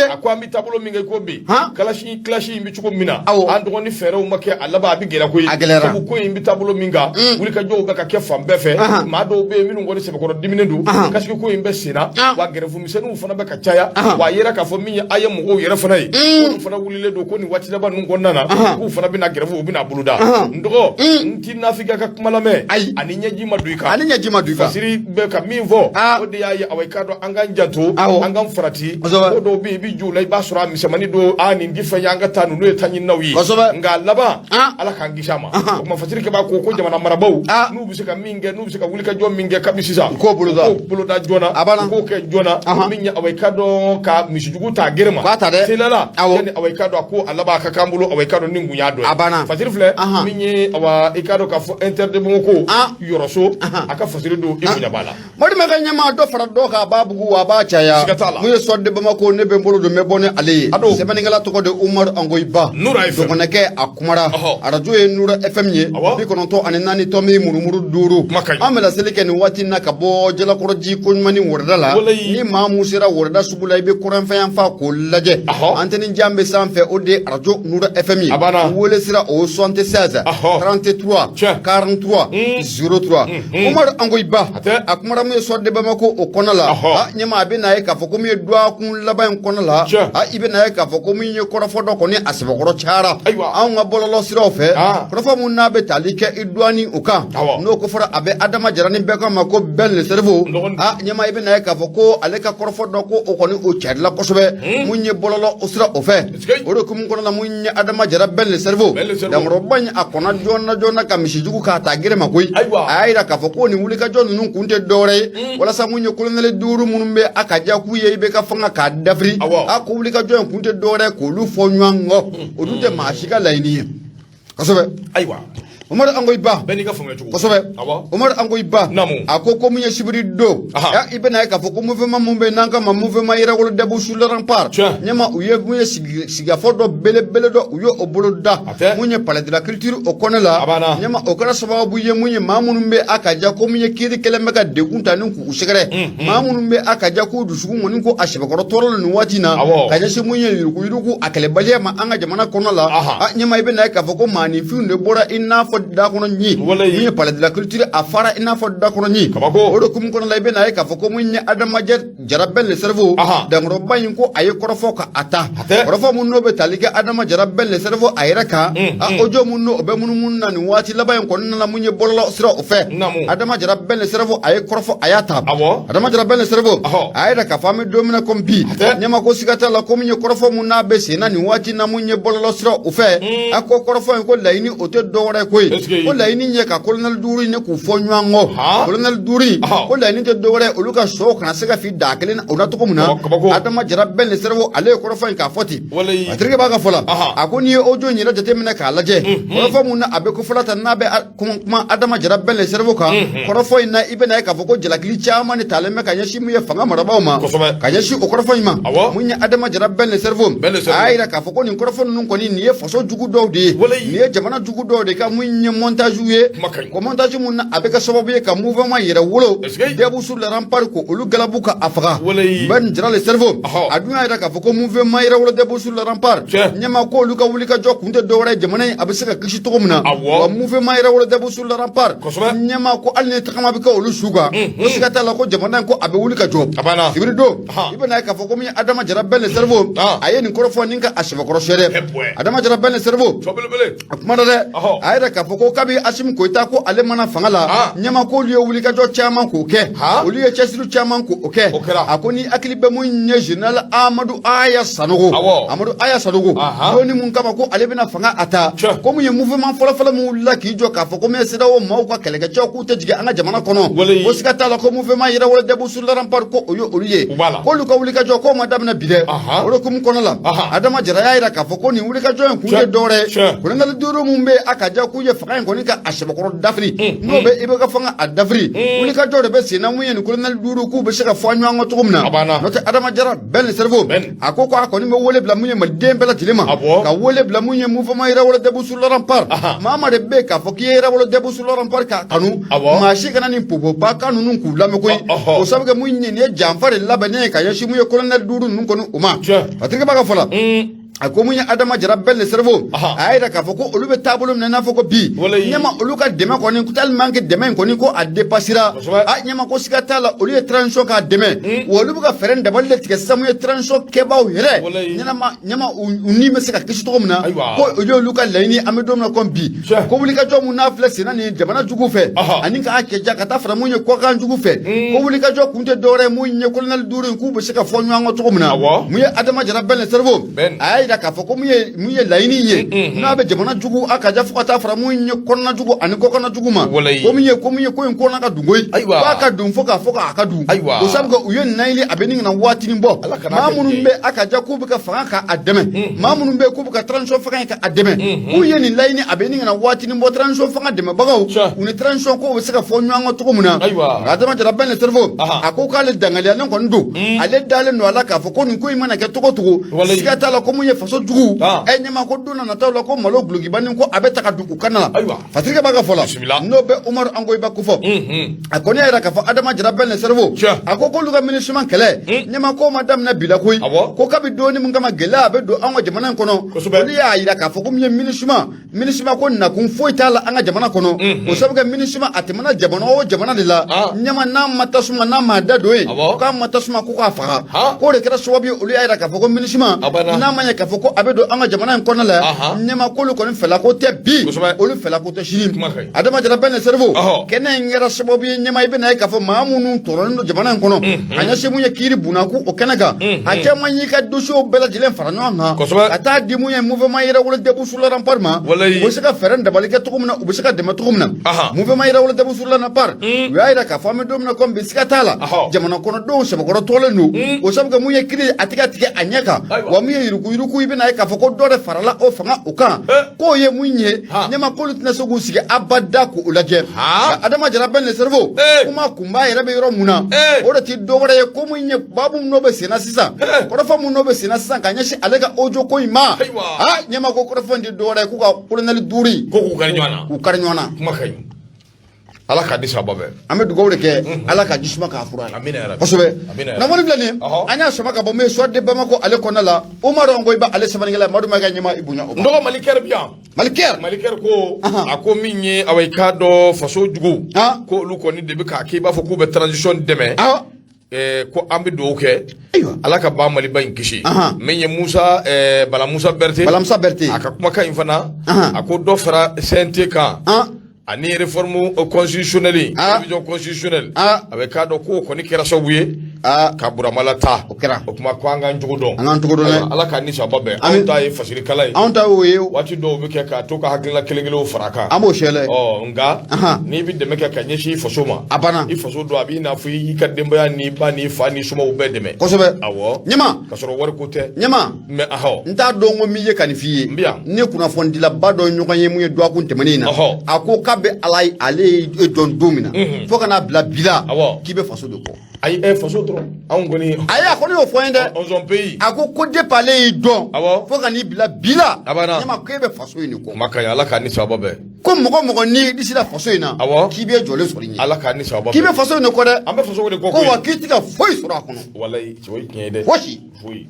A ko an bɛ taabolo min kɛ ko bi, kalasi kilasi in bɛ cogo min na, an dɔgɔnin, fɛɛrɛw ma kɛ, a laban a bɛ gɛlɛya koyi. A gɛlɛyara. Sabu ko in bɛ taabolo min kan, wulikajɔw bɛ ka kɛ fan bɛɛ fɛ, maa dɔw bɛ yen minnu kɔni sɛbɛkɔrɔ diminen don, kasigi ko in bɛ sen na, wa grève misɛnninw fana bɛ ka caya, wa a yera k'a fɔ min ye a ye mɔgɔw yɛrɛ fana ye, k'olu fana wulilen don ko nin waati laban ninnu kɔnɔna na, k'u fana bɛna grève, u bɛna boloda. N dɔgɔ, n ti nafika ka kuma lamɛn. Ayi. Ani ɲɛji ma don i kan. Ani ɲɛji ma don i kan. Fasiri bɛ ka min fɔ, o de y'a ye awa i k'a dɔn an k'an janto, an k'an farati. Ko dɔw bɛ yen, i bɛ jɔ o la, i b'a sɔrɔ a misɛnmanin don, a nin ti fɛn ye, an ka taa, ninnu ye taɲininaw ye, nka a laban, Ala k'an kisi a ma. O tuma Fasiri Kaba ko jamana marabaaw, n'u bɛ se ka min kɛ, n'u bɛ se ka wulikajɔ min kɛ kabi sisan, u k'o boloda. U k'o boloda joona. A banna. U k'o kɛ joona. Min ye awa i k'a dɔn ka misijugu ta gere ma. K'a ta dɛ. Teliya la. Awɔ. Yanni awa i k'a dɔn a ko a laban a ka k'an bolo, awa i k'a dɔn ni kun y'a dɔ ye. A banna. Fasiri filɛ, min ye awa i k'a dɔn k'a fɔ Inter de Bamako yɔrɔso, a ka fasiri don, i bonya b'a la. Mɔdimɛ ka ɲɛmaa dɔ fara dɔ kan, a b'a bugu wa a b'a caya. Siga t'a la. Mun ye Soir de Bamako, ne bɛ n bolo don, n bɛ bɔ ni ale ye. A don. Sɛbɛnnikɛla tɔgɔ de Umaru Angoyiba. Nura FM. Dɔgɔnɛkɛ a kumara. Arajo ye Nura FM ye. 94 tɔmi murumuru 5. Kuma ka ɲi. An bɛ laseli kɛ nin waati in na ka bɔ Jalakɔrɔji koɲumanni worada la. Walayi. Ni maa mun sera worada sugu la, i bɛ kɔrɔnfɛ yanfan k'o lajɛ. Antenne jan bɛ sanfɛ, o de ye arajo Nura FM ye. A banna. Wele sira o 76 33 43 03. Umaru Angoyiba A tɛ. a kumara mun ye Soir de Bamako o kɔnɔ la. A ɲɛma, a bɛ n'a ye k'a fɔ ko min ye dɔgɔkun laban in kɔnɔ la, a i bɛ n'a ye k'a fɔ ko min ye kɔrɔfɔ dɔ kɔni a sɛbɛkɔrɔ cayara anw ka bɔlɔlɔ siraw fɛ, kɔrɔfɔ mun n'a bɛ tali kɛ i douane o kan, n'o ko fɔra a bɛ Adama Jara ni bɛɛ k'a ma ko Ben le cerveau. A ɲɛma, i bɛ n'a ye k'a fɔ ko ale ka kɔrɔfɔ dɔ ko o kɔni o carila kosɛbɛ mun ye bɔlɔlɔ o sira o fɛ. O de hukumu kɔnɔ la, mun ye Adama Jara Ben le cerveau, dankɔrɔba in, a kɔnna joona joona ka misijugu k'a ta gere ma koyi. A y'a jira k'a fɔ ko nin wulikajɔ ninnu kun tɛ dɔwɛrɛ ye walasa mun ye kolonɛli duuru minnu bɛ a ka ja k'u ye i bɛ ka fanga k'a dafiri, a ko wulikajɔ in kun tɛ dɔwɛrɛ ye k'olu fɔ ɲɔgɔn kɔ, o dun tɛ maa si ka laɲini ye kosɛbɛ. Ayiwa. Umaru Angoyiba. Bɛɛ n'i ka faamuya cogo. Kosɛbɛ. Umaru Angoyiba. Naamu. A ko ko mun ye sibiri don. I bɛna ye k'a fɔ ko mouvement mun bɛ yen n'an k'a ma mouvement Yɛrɛwolo debout sur le rempart. Ɲɛma, u ye mun ye sigikafɔ dɔ belebele dɔ, u ye o bolo da. Mun ye palais de la culture o kɔnɔ la. A banna. Ɲɛma, o kɛra sababu ye mun ye maa minnu bɛ a ka ja ko mun ye kiiri kɛlen bɛ ka degun ta ni k'u sɛgɛrɛ. Maa minnu bɛ a ka ja k'u dusukun kɔni ko a sɛbɛkɔrɔ tɔɔrɔ nin waati in na. Ka ɲɛsin mun ye yuruguyurugu a kɛlɛbaliya ma an ka jamana kɔnɔ la. A ɲɛma, i bɛna ye k'a fɔ ko maaninfinw de bɔra i n'a fɔ da kɔnɔ ɲin. Mun ye palais de la culture a fara i n'a fɔ da kɔnɔ ɲin. O de hukumu kɔnɔ la, i bɛna ye k'a fɔ ko mun ye Adama Jara Ben le cerveau, dankɔrɔba in, ko a ye kɔrɔfɔ ka a ta kɔrɔfɔ mun n'o bɛ tali kɛ Adama Jara Ben le cerveau a yɛrɛ kan, a audio mun n'o bɛ munumunu na nin waati laban in kɔnɔna la mun ye bɔlɔlɔ sira o fɛ. Adama Jara Ben le cerveau, a ye kɔrɔfɔ, a y'a ta. Adama Jara Ben le cerveau, a y'a jira k'a fɔ an bɛ don min na komi bi, ɲɛma, ko siga t'a la ko mun ye kɔrɔfɔ mun n'a bɛ sen na nin waati na mun ye bɔlɔlɔ sira o fɛ, a ko kɔrɔfɔ in ko laɲini o tɛ dɔwɛrɛ ye koyi, ko laɲini ye ka kolonɛli duuru in k'u fɔ ɲɔgɔn kɔ. Kolonɛli duuru in, ko laɲini tɛ dɔwɛrɛ ye olu ka sɔw kana se ka fi daa kelen o na cogo min na. Adama Jara Ben le cerveau, ale ye kɔrɔfɔ in k'a fɔ ten. A terikɛ b'a ka fɔ la, a ko n'i ye audio in yɛrɛ jateminɛ k'a lajɛ, kɔrɔfɔ mun na a bɛ kofɔla ta n'a bɛ kuma Adama Jara Ben le cerveau kan, kɔrɔfɔ in na, i bɛna ye k'a fɔ ko jalakili caman de talen bɛ ka ɲɛsin mun ye fanga marabaaw ma ka ɲɛsin o kɔrɔfɔ in ma. Mun ye Adama Jara Ben le cerveau, a y'a jira k'a fɔ ko nin kɔrɔfɔ ninnu kɔni, nin ye faso jugu dɔw de ye, nin ye jamana jugu dɔw de ka mun ye montage ye, ko montage mun na a bɛ kɛ sababu ye ka mouvement Yɛrɛwolo debout sur le rempart ko olu galabu ka a faga. Ben Jara le cerveau, a dun y'a jira k'a fɔ ko mouvement Yɛrɛwolo debout sur le rempart, ɲɛma, ko olu ka wulikajɔ kun tɛ dɔwɛrɛ ye jamana in a bɛ se ka kisi cogo min na. Wa mouvement Yɛrɛwolo debout sur le rempart, ɲɛma, ko hali ni tagama bɛ kɛ olu su kan, ko siga t'a la ko jamana in ko a bɛ wuli ka jɔ. Sibiri don, i bɛna ye k'a fɔ ko min ye Adama Jara Ben le cerveau, a ye nin kɔrɔfɔ ni ka a sɛbɛkɔrɔ sɛ dɛ. Adama Jara Ben le cerveau, a kuma dɛ, a yɛrɛ k'a fɔ ko kabi Asimi Goyita ko ale ma na fanga la, ɲɛma k'olu ye wulikajɔ caman k'o kɛ, olu ye cɛsiri caman k'o kɛ. A ko ni hakili bɛ mun ye, général Amadu Aya Sanogo, Amadu Aya Sanogo, don ni mun kama ko ale bɛna fanga a ta, ko mun ye mouvement fɔlɔfɔlɔ min wulila k'i jɔ k'a fɔ ko min ye CEDEAO maaw ka kɛlɛkɛcɛw k'u tɛ jigin an ka jamana kɔnɔ, ko siga t'a la ko mouvement Yɛrɛwolo Debout sur les Remparts, ko o ye olu ye, k'olu ka wulikajɔ k'o ma daminɛ bi dɛ. O de hukumu kɔnɔ la, Adama Jara y'a jira k'a fɔ ko nin wulikajɔ in kun tɛ dɔwɛrɛ ye, colonel duuru mun bɛ a ka ja k'u ye fanga in kɔni ka a sɛbɛkɔrɔ dafiri, n'o bɛ IBK fanga a dafiri, wulikajɔ de bɛ sen na mun ye nin colonel duuru k'u bɛ se ka fɔ ɲɔgɔn kɔ cogo min na. N'o tɛ, Adama Jara Ben le Cerveau, a ko ko a kɔni bɛ wele bila mun ye maliden bɛɛ lajɛlen ma, ka wele bila mun ye mouvement Yɛrɛwolo Debout sur les Remparts. Maa maa de bɛ yen k'a fɔ k'i ye Yɛrɛwolo Debout sur les Remparts k'a kanu, maa si kana nin popoba kan ninnu k'u lamɛn koyi. O sabu kɛ mun ye, nin ye janfa de labɛnnen ye ka ɲɛsin mun ye colonel duuru ninnu kɔni u ma. Patrick b'a ka fɔ la, a ko mun ye Adama Jara Ben le Cerveau, a y'a jira k'a fɔ ko olu bɛ taabolo min na, i n'a fɔ ko bi ɲɛma olu ka dɛmɛ kɔni, tellement que dɛmɛ in kɔni ko a dépassera a ɲɛma, ko siga t'a la olu ye transition k'a dɛmɛ, wa olu bɛ ka fɛɛrɛ dabali de tigɛ sisan mun ye transition kɛbaaw yɛrɛ ɲɛnama ɲɛma u ni bɛ se ka kisi cogo min na, ko o ye olu ka laɲini. An bɛ don min na komi bi, ko wulikajɔ mun n'a filɛ senna nin jamana jugu fɛ ani k'a kɛ ja ka taa fara mun ye kɔkan jugu fɛ, ko wulikajɔ kun tɛ dɔwɛrɛ ye mun ye colonel duuru in k'u bɛ se ka fɔ ɲɔgɔn kɔ cogo min na. Mun ye Adama Jara Ben le Cerveau, a y'a jira k'a fɔ ko mun ye laɲini ye n'a bɛ jamana jugu a ka ja fo ka taa fara mun ye kɔnɔna jugu ani kɔkanna jugu ma, ko mun ye ko in kɔnɔna ka dun koyi, k'a ka dun fo k'a fɔ k'a ka dun. O sabu kɛ u ye nin laɲini, a bɛ nin ka na waatinin bɔ. Maa minnu bɛ a ka ja k'u bɛ ka fanga k'a dɛmɛ, maa minnu bɛ k'u bɛ ka transition fanga in k'a dɛmɛ, k'u ye nin laɲini, a bɛ nin ka na waatinin bɔ, transition fanga dɛmɛbagaw u ni transition ko bɛ se ka fɔ ɲɔgɔn kɔ cogo min na. Adama Jara Ben le Cerveau, a ko k'ale dangaliyalen kɔni don, ale dalen don a la k'a fɔ ko nin ko in mana kɛ cogo cogo, siga t'a la ko mun ye faso jugu ɛ ɲɛma, ko don na nataw la ko malo gulokibanin ko a bɛ ta ka don u kana la. Patrick b'a ka fɔ la, n'o bɛ Umaru Angoyiba kofɔ, a kɔni y'a jira k'a fɔ Adama Jara Ben le Cerveau, a ko k'olu ka MINUSMA kɛlɛ ɲɛma ko ma daminɛ bi la koyi, ko kabi donni min kama gɛlɛya bɛ don an ka jamana in kɔnɔ, olu y'a jira k'a fɔ ko min ye MINUSMA, MINUSMA ko nakun foyi t'a la an ka jamana kɔnɔ. O sabu kɛ MINUSMA a tɛmɛna jamana o jamana de la ɲɛma, n'a ma tasuma n'a ma da don yen, k'a ma tasuma ko k'a faga, k'o de kɛra sababu ye olu y'a jira k'a fɔ ko MINUSMA n'a ma ɲɛ k'a fɔ ko a bɛ don an ka jamana in kɔnɔ la ɲɛma, k'olu kɔni fɛla ko tɛ bi, olu fɛla ko tɛ sini. Adama Jara Ben le Cerveau, kɛnɛ in kɛra sababu ye ɲɛma, i bɛna ye k'a fɔ maa minnu tɔɔrɔlen don jamana in kɔnɔ a ɲɛsin mun ye kiiri bunakun o kɛnɛ kan, a caman y'i ka dossier bɛɛ lajɛlen fara ɲɔgɔn kan ka taa di mun ye mouvement Yɛrɛwolo Debout sur les Remparts ma, u bɛ se ka fɛɛrɛ dabali kɛ cogo min na, u bɛ se ka dɛmɛ cogo min na. Mouvement Yɛrɛwolo Debout sur les Remparts, u y'a jira k'a fɔ an bɛ don min na komi bi, siga t'a la jamana kɔnɔdenw sɛbɛkɔrɔ tɔɔrɔlen don. O sabu kɛ mun ye kiiri a tɛ ka tigɛ a ɲɛ kan, wa mun ye yuruguyurugu, i bɛna ye k'a fɔ ko dɔ de farala o fanga o kan, k'o ye mun ye ɲɛma, k'olu tɛna se k'u sigi abada k'o lajɛ. Adama Jara Ben le Cerveau, kuma kunba yɛrɛ bɛ yɔrɔ mun na, o de ti dɔ wɛrɛ ye ko mun ye baabu min n'o bɛ senna sisan, kɔrɔfɔ mun n'o bɛ senna sisan ka ɲɛsin ale ka audio ko in ma. Aa ɲɛma, ko kɔrɔfɔ in ti dɔ wɛrɛ ye k'u ka colonel duuru ko k'u kari ɲɔgɔn na. K'u kari ɲɔgɔn na. Kuma ka ɲi, Ala k'a di sababa bɛɛ. An bɛ dugawu de kɛ, Ala ka jisuma k'a fura ye. Kosɛbɛ. Nafolo filɛ nin ye, an y'a sama ka bɔ min ye Soir de Bamako ale kɔnɔna la, Umaru Angoyiba ale sɛbɛnnikɛla, Madu Mayiga ɲɛma i bonya o ma. N dɔgɔ Malikɛri bi yan. Malikɛri. Malikɛri ko a ko min ye awa i k'a dɔn faso jugu ko olu kɔni de bɛ k'a kɛ i b'a fɔ k'u bɛ transition dɛmɛ, ko an bɛ dugawu kɛ Ala ka ba Maliba in kisi. Min ye Musa Bala Musa Berete. Bala Musa Berete. A ka kumakan in fana, a ko dɔ fara CNT kan ani réforme constitutionnelle, révision constitutionnelle, a bɛ k'a dɔn k'o kɔni kɛra sababu ye ka Burama ta. O kɛra. O tuma ko an k'an cogo dɔn. An k'an cogo dɔn dɛ. Ala k'an ni sababa bɛn. Anw ta ye fasirikala ye. Anw ta y'o ye. Waati dɔw bɛ kɛ k'a to ka hakilina kelen kelenw fara a kan. An b'o sɛlɛ. Ɔ nka n'i bɛ dɛmɛ kɛ ka ɲɛsin i faso ma, a banna. I faso don, a b'i n'a fɔ i y'i ka denbaya n'i ba n'i fa n'i somɔgɔw bɛɛ dɛmɛ. Kosɛbɛ. Awɔ. Ɲɛma. Ka sɔrɔ wariko tɛ. Ɲɛma. Mais ahɔ. N t'a dɔn ko min ye ka nin f'i ye. N bɛ yan. Ne kunnafonidilaba dɔ ɲɔgɔn ye mun ye dɔgɔkun tɛmɛnen in na. A ko k'a bɛ Ala ye, ale ye e dɔn don min na fo ka n'a bila bi la, k'i bɛ faso de kɔ. Ayi, ɛ faso dɔrɔn anw kɔni. Ayi, a kɔni y'o fɔ n ye dɛ. On pays. A ko ko depuis ale y'i dɔn fo ka n'i bila bi la. A banna. Ɲɛma, k'e bɛ faso in de kɔ. Kuma ka ɲi, Ala k'a ni sababa bɛn. Ko mɔgɔ mɔgɔ n'i disi la faso in na, k'i bɛ jɔlen sɔrɔ i ɲɛ. Ala k'a ni sababa bɛn. K'i bɛ faso in de kɔ dɛ. An bɛ faso de kɔ. Ko wa k'i tɛ ka foyi sɔrɔ a kɔnɔ. Walayi, o ye tiɲɛ ye dɛ. Fosi. Foyi.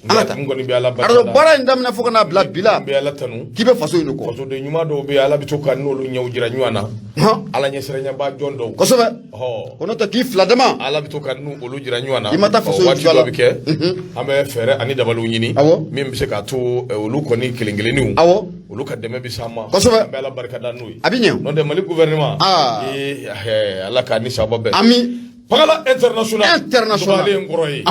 An ka taa. N kɔni bɛ Ala barika arajo da. Baara in daminɛ fo ka n'a bila bi la, N bɛ Ala tanu. K'i bɛ faso in de kɔ. Fasoden ɲuman dɔw bɛ yen, Ala bɛ to ka n'olu ɲɛw jira ɲɔgɔn na. Ala ɲɛsiranɲɛba jɔn dɔw. Kosɛbɛ. Ko n'o tɛ k'i fila dama. Ala bɛ to ka n'u olu jira ɲɔgɔn na. I ma taa faso in Waati juguya la. dɔ bɛ kɛ, an bɛ fɛɛrɛ ani dabaliw ɲini. Min bɛ se k'a to olu kɔni kelen kelenninw. Olu ka dɛmɛ bɛ s'an ma. An bɛ Ala barika da n'o ye. A bɛ ɲɛ. N'o tɛ, Mali gouvernement. Ee, Ala k'a ni sababa bɛn. Ami. Pakala international. International. Dɔgɔyalen in kɔrɔ ye.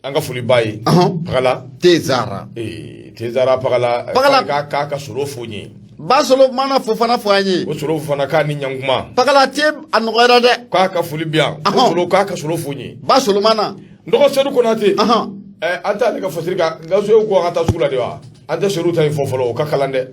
An ka foli b'a ye. Pakala. Tezara. Ee, Tezara Pakala. Pakala. K'a ka solo fo n ye. Basolo mana fo fana fɔ an ye. O solo fana k'a ni ɲankuma. Pakala te a nɔgɔyara dɛ. K'a ka foli bi yan. O solo, k'a ka solo fo n ye. Basolo mana. N dɔgɔ Sedu Konate. An t'ale ka fasiri kan Gawusu, ko an ka taa sugu la de wa? An tɛ Sedu ta in fɔ fɔlɔ, o ka kalan dɛ.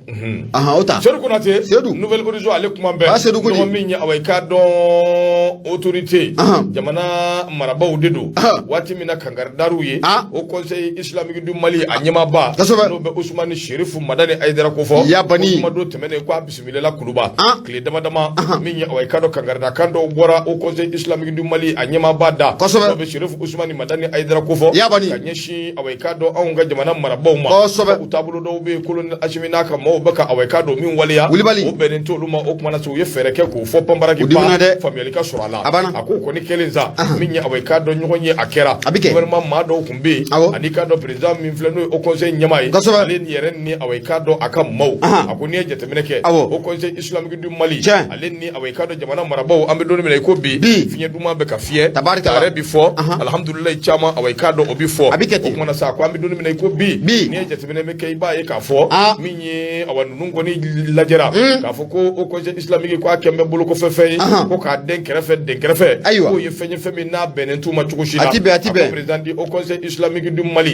O ta. Sedu Konate. Sedu. Nouvel Horizon, ale kuma bɛɛ. Ah, Sedu ko di? Dɔgɔ min ye, awa, i k'a dɔn autorité. Jamana marabaaw de don. Waati min na kankaridar'u ye. Haut Conseil islamique du Mali a ɲɛmaaba. N'o bɛ Usumani Serifu Madani Ayidara ko fɔ. Yabani. O kuma don tɛmɛnen, k'a bisimilala Kuluba. Tile dama dama min ye, awa, i k'a dɔn kankaridakan dɔw bɔra Haut Conseil islamique du Mali a ɲɛmaaba da. N'o bɛ Serifu Usumani Madani Ayidara ko fɔ. Yabani. Ka ɲɛsin, awa, i k'a dɔn anw ka jamana marabaaw ma. U taabolo dɔw bɛ yen, colonel Asimi n'a ka maaw bɛ ka, awa, i k'a dɔn min waleya. Wulibali. O bɛnnen t'olu ma. O kumana se, u ye fɛɛrɛ kɛ k'o fɔ panbaraki. U dimina dɛ. Faamuyali ka sɔrɔ a la. A banna. A ko kɔni kɛlen sa, min ye, awa, i k'a dɔn ɲɔgɔn ye, a kɛra. A bɛ kɛ. Gouvernement maa dɔw tun bɛ yen. Ani k'a dɔn président min filɛ, n'o ye Haut Conseil ɲɛmaa ye. Ale ni yɛrɛ ni, awa, i k'a dɔn a ka maaw. A ko n'i ye jateminɛ kɛ. Haut Conseil islamique du Mali. Ale ni, awa, i k'a dɔn jamana marabaaw, an bɛ don min na i ko bi. Bi. Fiɲɛ duman bɛ ka fiyɛ. Tabarikala. Tare bi fɔ. Alhamdulilayi, caman, awa, i k'a dɔn o bi fɔ. A bɛ kɛ ten. O kumana sa, ko an bɛ don min na i ko bi. Bi. N'i ye jateminɛ bɛ kɛ, i b'a ye k'a fɔ. Min ye, awa, ninnu kɔni lajɛra. K'a fɔ ko Haut Conseil islamique ko a kɛn bɛ bolokɔfɛ fɛn ye. Ko k'a den kɛrɛfɛ, den kɛrɛfɛ. Ayiwa. K'o ye fɛn ye, fɛn min n'a bɛnnen t'u ma cogo si la. A ti bɛn, a ti A ko bɛn. président du Haut Conseil islamique du Mali.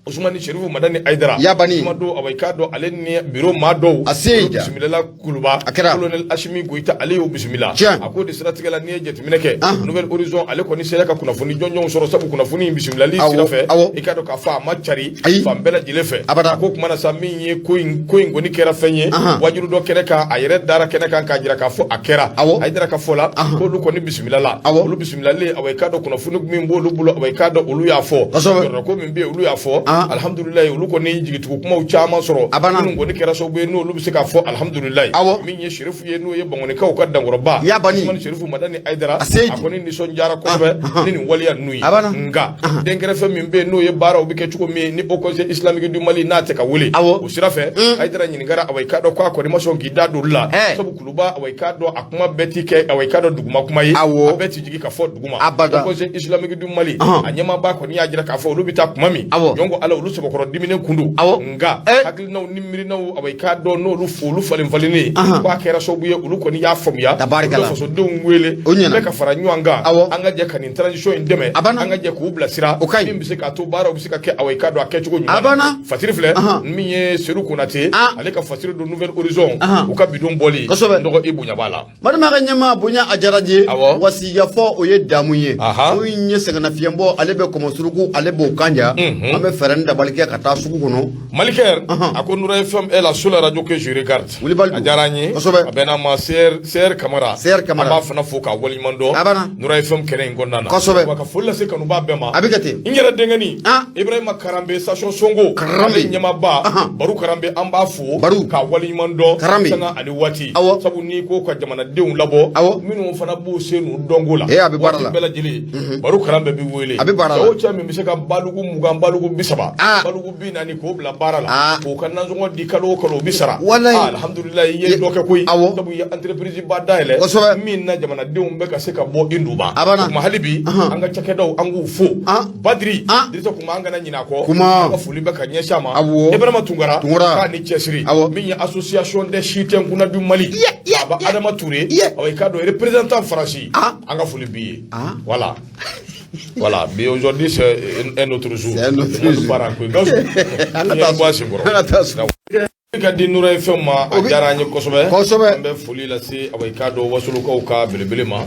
Usumani Serifu Madani Ayidara. Yabani. Kuma don, awa, i k'a dɔn ale ni bureau maa dɔw. A se olu ja. bisimilala Kuluba. A kɛra. Colonel Asimi Goyita, ale y'o bisimila. A ko de siratigɛ la, n'i ye jateminɛ kɛ. Nouvel Horizon, ale kɔni sera ka kunnafoni jɔnjɔnw sɔrɔ, sabu kunnafoni in bisimilali sira fɛ. I k'a dɔn k'a fɔ a ma cari. Ayi. Fan bɛɛ lajɛlen fɛ. Abada. A ko kuma na sa, min ye ko in, ko in kɔni kɛra fɛn ye. Wajibi dɔ kɛnɛ kan, a yɛrɛ dara kɛnɛ kan k'a jira k'a fɔ a kɛra. Ayidara ka fɔ la. K'olu kɔni bisimila la. Olu bisimilalen, awa, i k'a dɔn kunnafoni min b'olu bolo, awa, i k'a dɔn olu y'a fɔ. Jɔyɔrɔ min bɛ yen, olu y'a fɔ. Alihamudulilayi, olu kɔni jigitugu kumaw caman sɔrɔ. A banna. Minnu kɔni kɛra sababu ye n'olu bɛ se k'a fɔ alihamudulilayi. Min ye Serifu ye, n'o ye Bankɔnikaw ka dankɔrɔba. Yabani. Usumani Serifu Madani Ayidara. A se A kɔni nisɔndiyara kosɛbɛ ni nin waleya ninnu ye. A banna. Nka denkɛrɛfɛ min bɛ yen, n'o ye baaraw bɛ kɛ cogo min ni Haut Conseil islamique du Mali n'a tɛ ka wele. O sira fɛ, Ayidara ɲininkara, awa, i k'a dɔn k'a kɔni ma sɔn k'i da don olu la. Sabu Kuluba, awa, i k'a dɔn a kuma bɛɛ ti kɛ, awa, i k'a dɔn duguma kuma ye. A bɛɛ ti jigin ka fɔ duguma. Abada. Haut Conseil islamique du Mali. A ɲɛmaaba kɔni y'a jira k'a fɔ olu bɛ taa kuma min. Jɔn ko Ala, olu sɛbɛkɔrɔ diminen kun don. Nka hakilinaw ni miirinaw, awa, i k'a dɔn n'olu olu falen falennen. K'a kɛra sababu ye, olu kɔni y'a faamuya. Tabarikala. Olu bɛ fasodenw wele. O ɲɛna. Bɛɛ ka fara ɲɔgɔn kan. An ka jɛ ka nin transition in dɛmɛ. A banna. An ka jɛ k'u bilasira. O ka ɲi. Min bɛ se k'a to baaraw bɛ se ka kɛ, awa, i k'a dɔn a kɛcogo ɲuman na. A banna. Fasiri filɛ. Min ye Sedu Konate. Ale ka fasiri don Nouvel Horizon. U ka bidon bɔli. Dɔgɔ, i bonya b'a la. Balima ka ɲɛmaa, bonya a diyara n ye. Wa sigikafɔ, o ye damu ye. O in ye sɛgɛnnafiɲɛbɔ, ale bɛ kɔmɔsuruku, ale b'o kan ja. An bɛ fɛɛrɛ ni dabali kɛ ka taa sugu kɔnɔ. Malikɛ a ko Noura FM est la seule radio que je regarde. Wulibali don. A diyara an ye. A bɛn'a ma CR Kamara. CR Kamara. An b'a fana fo k'a waleɲuman dɔn. A banna. Noura FM kɛnɛ in kɔnɔna na. Wa ka foli lase kanubaa bɛɛ ma. A bɛ kɛ ten. N yɛrɛ denkɛni. Ibrahima Karanbe, station Songo. Karanbe. Ale ɲɛmaaba. Baru Karanbe, an b'a fo. Baru. K'a waleɲuman dɔn. Karanbe. Sanga ani waati. Sabu n'i ko ka jamanadenw labɔ. Minnu fana b'u se n'u dɔnko la. Ee, a bɛ baara la. Waati bɛɛ lajɛlen. Baru Karanbe bɛ wele. A bɛ baara la. Cɛ o cɛ min bɛ se ka balugu 20, balugu 30, balugu 40 k'o bila baara la. K'o ka nasɔngɔ di kalo o kalo, o bɛ sara. Walayi. Alhamdulilayi, i ye dɔ kɛ koyi. Sabu i ye entreprise ba dayɛlɛ. Min na jamanadenw bɛ ka se ka bɔ i nuba. A banna. O tuma hali bi, an ka cakɛdaw, an k'u fo. Badiri. Dirisa Kuma, an kana ɲinɛ a kɔ. Kuma. An ka foli bɛ ka ɲɛsin a ma. Ibrahima Tunkara. Tunkara. K'a ni cɛsiri. Min ye association des Chitens du Mali. Baba Adama Touré. Awɔ, i k'a dɔn représentant Faransi. An ka foli b'i ye. Voilà. Voilà, mais aujourd'hui c'est un autre jour. C'est un autre jour. Baara koyi. Gawusu, An ka taa fiɲɛ bɔ a senkɔrɔ. An ka taa so. ka di Nura FM ma, a diyara an ye kosɛbɛ. Kosɛbɛ. An bɛ foli lase awa i k'a dɔn Wasolokaw ka belebele ma.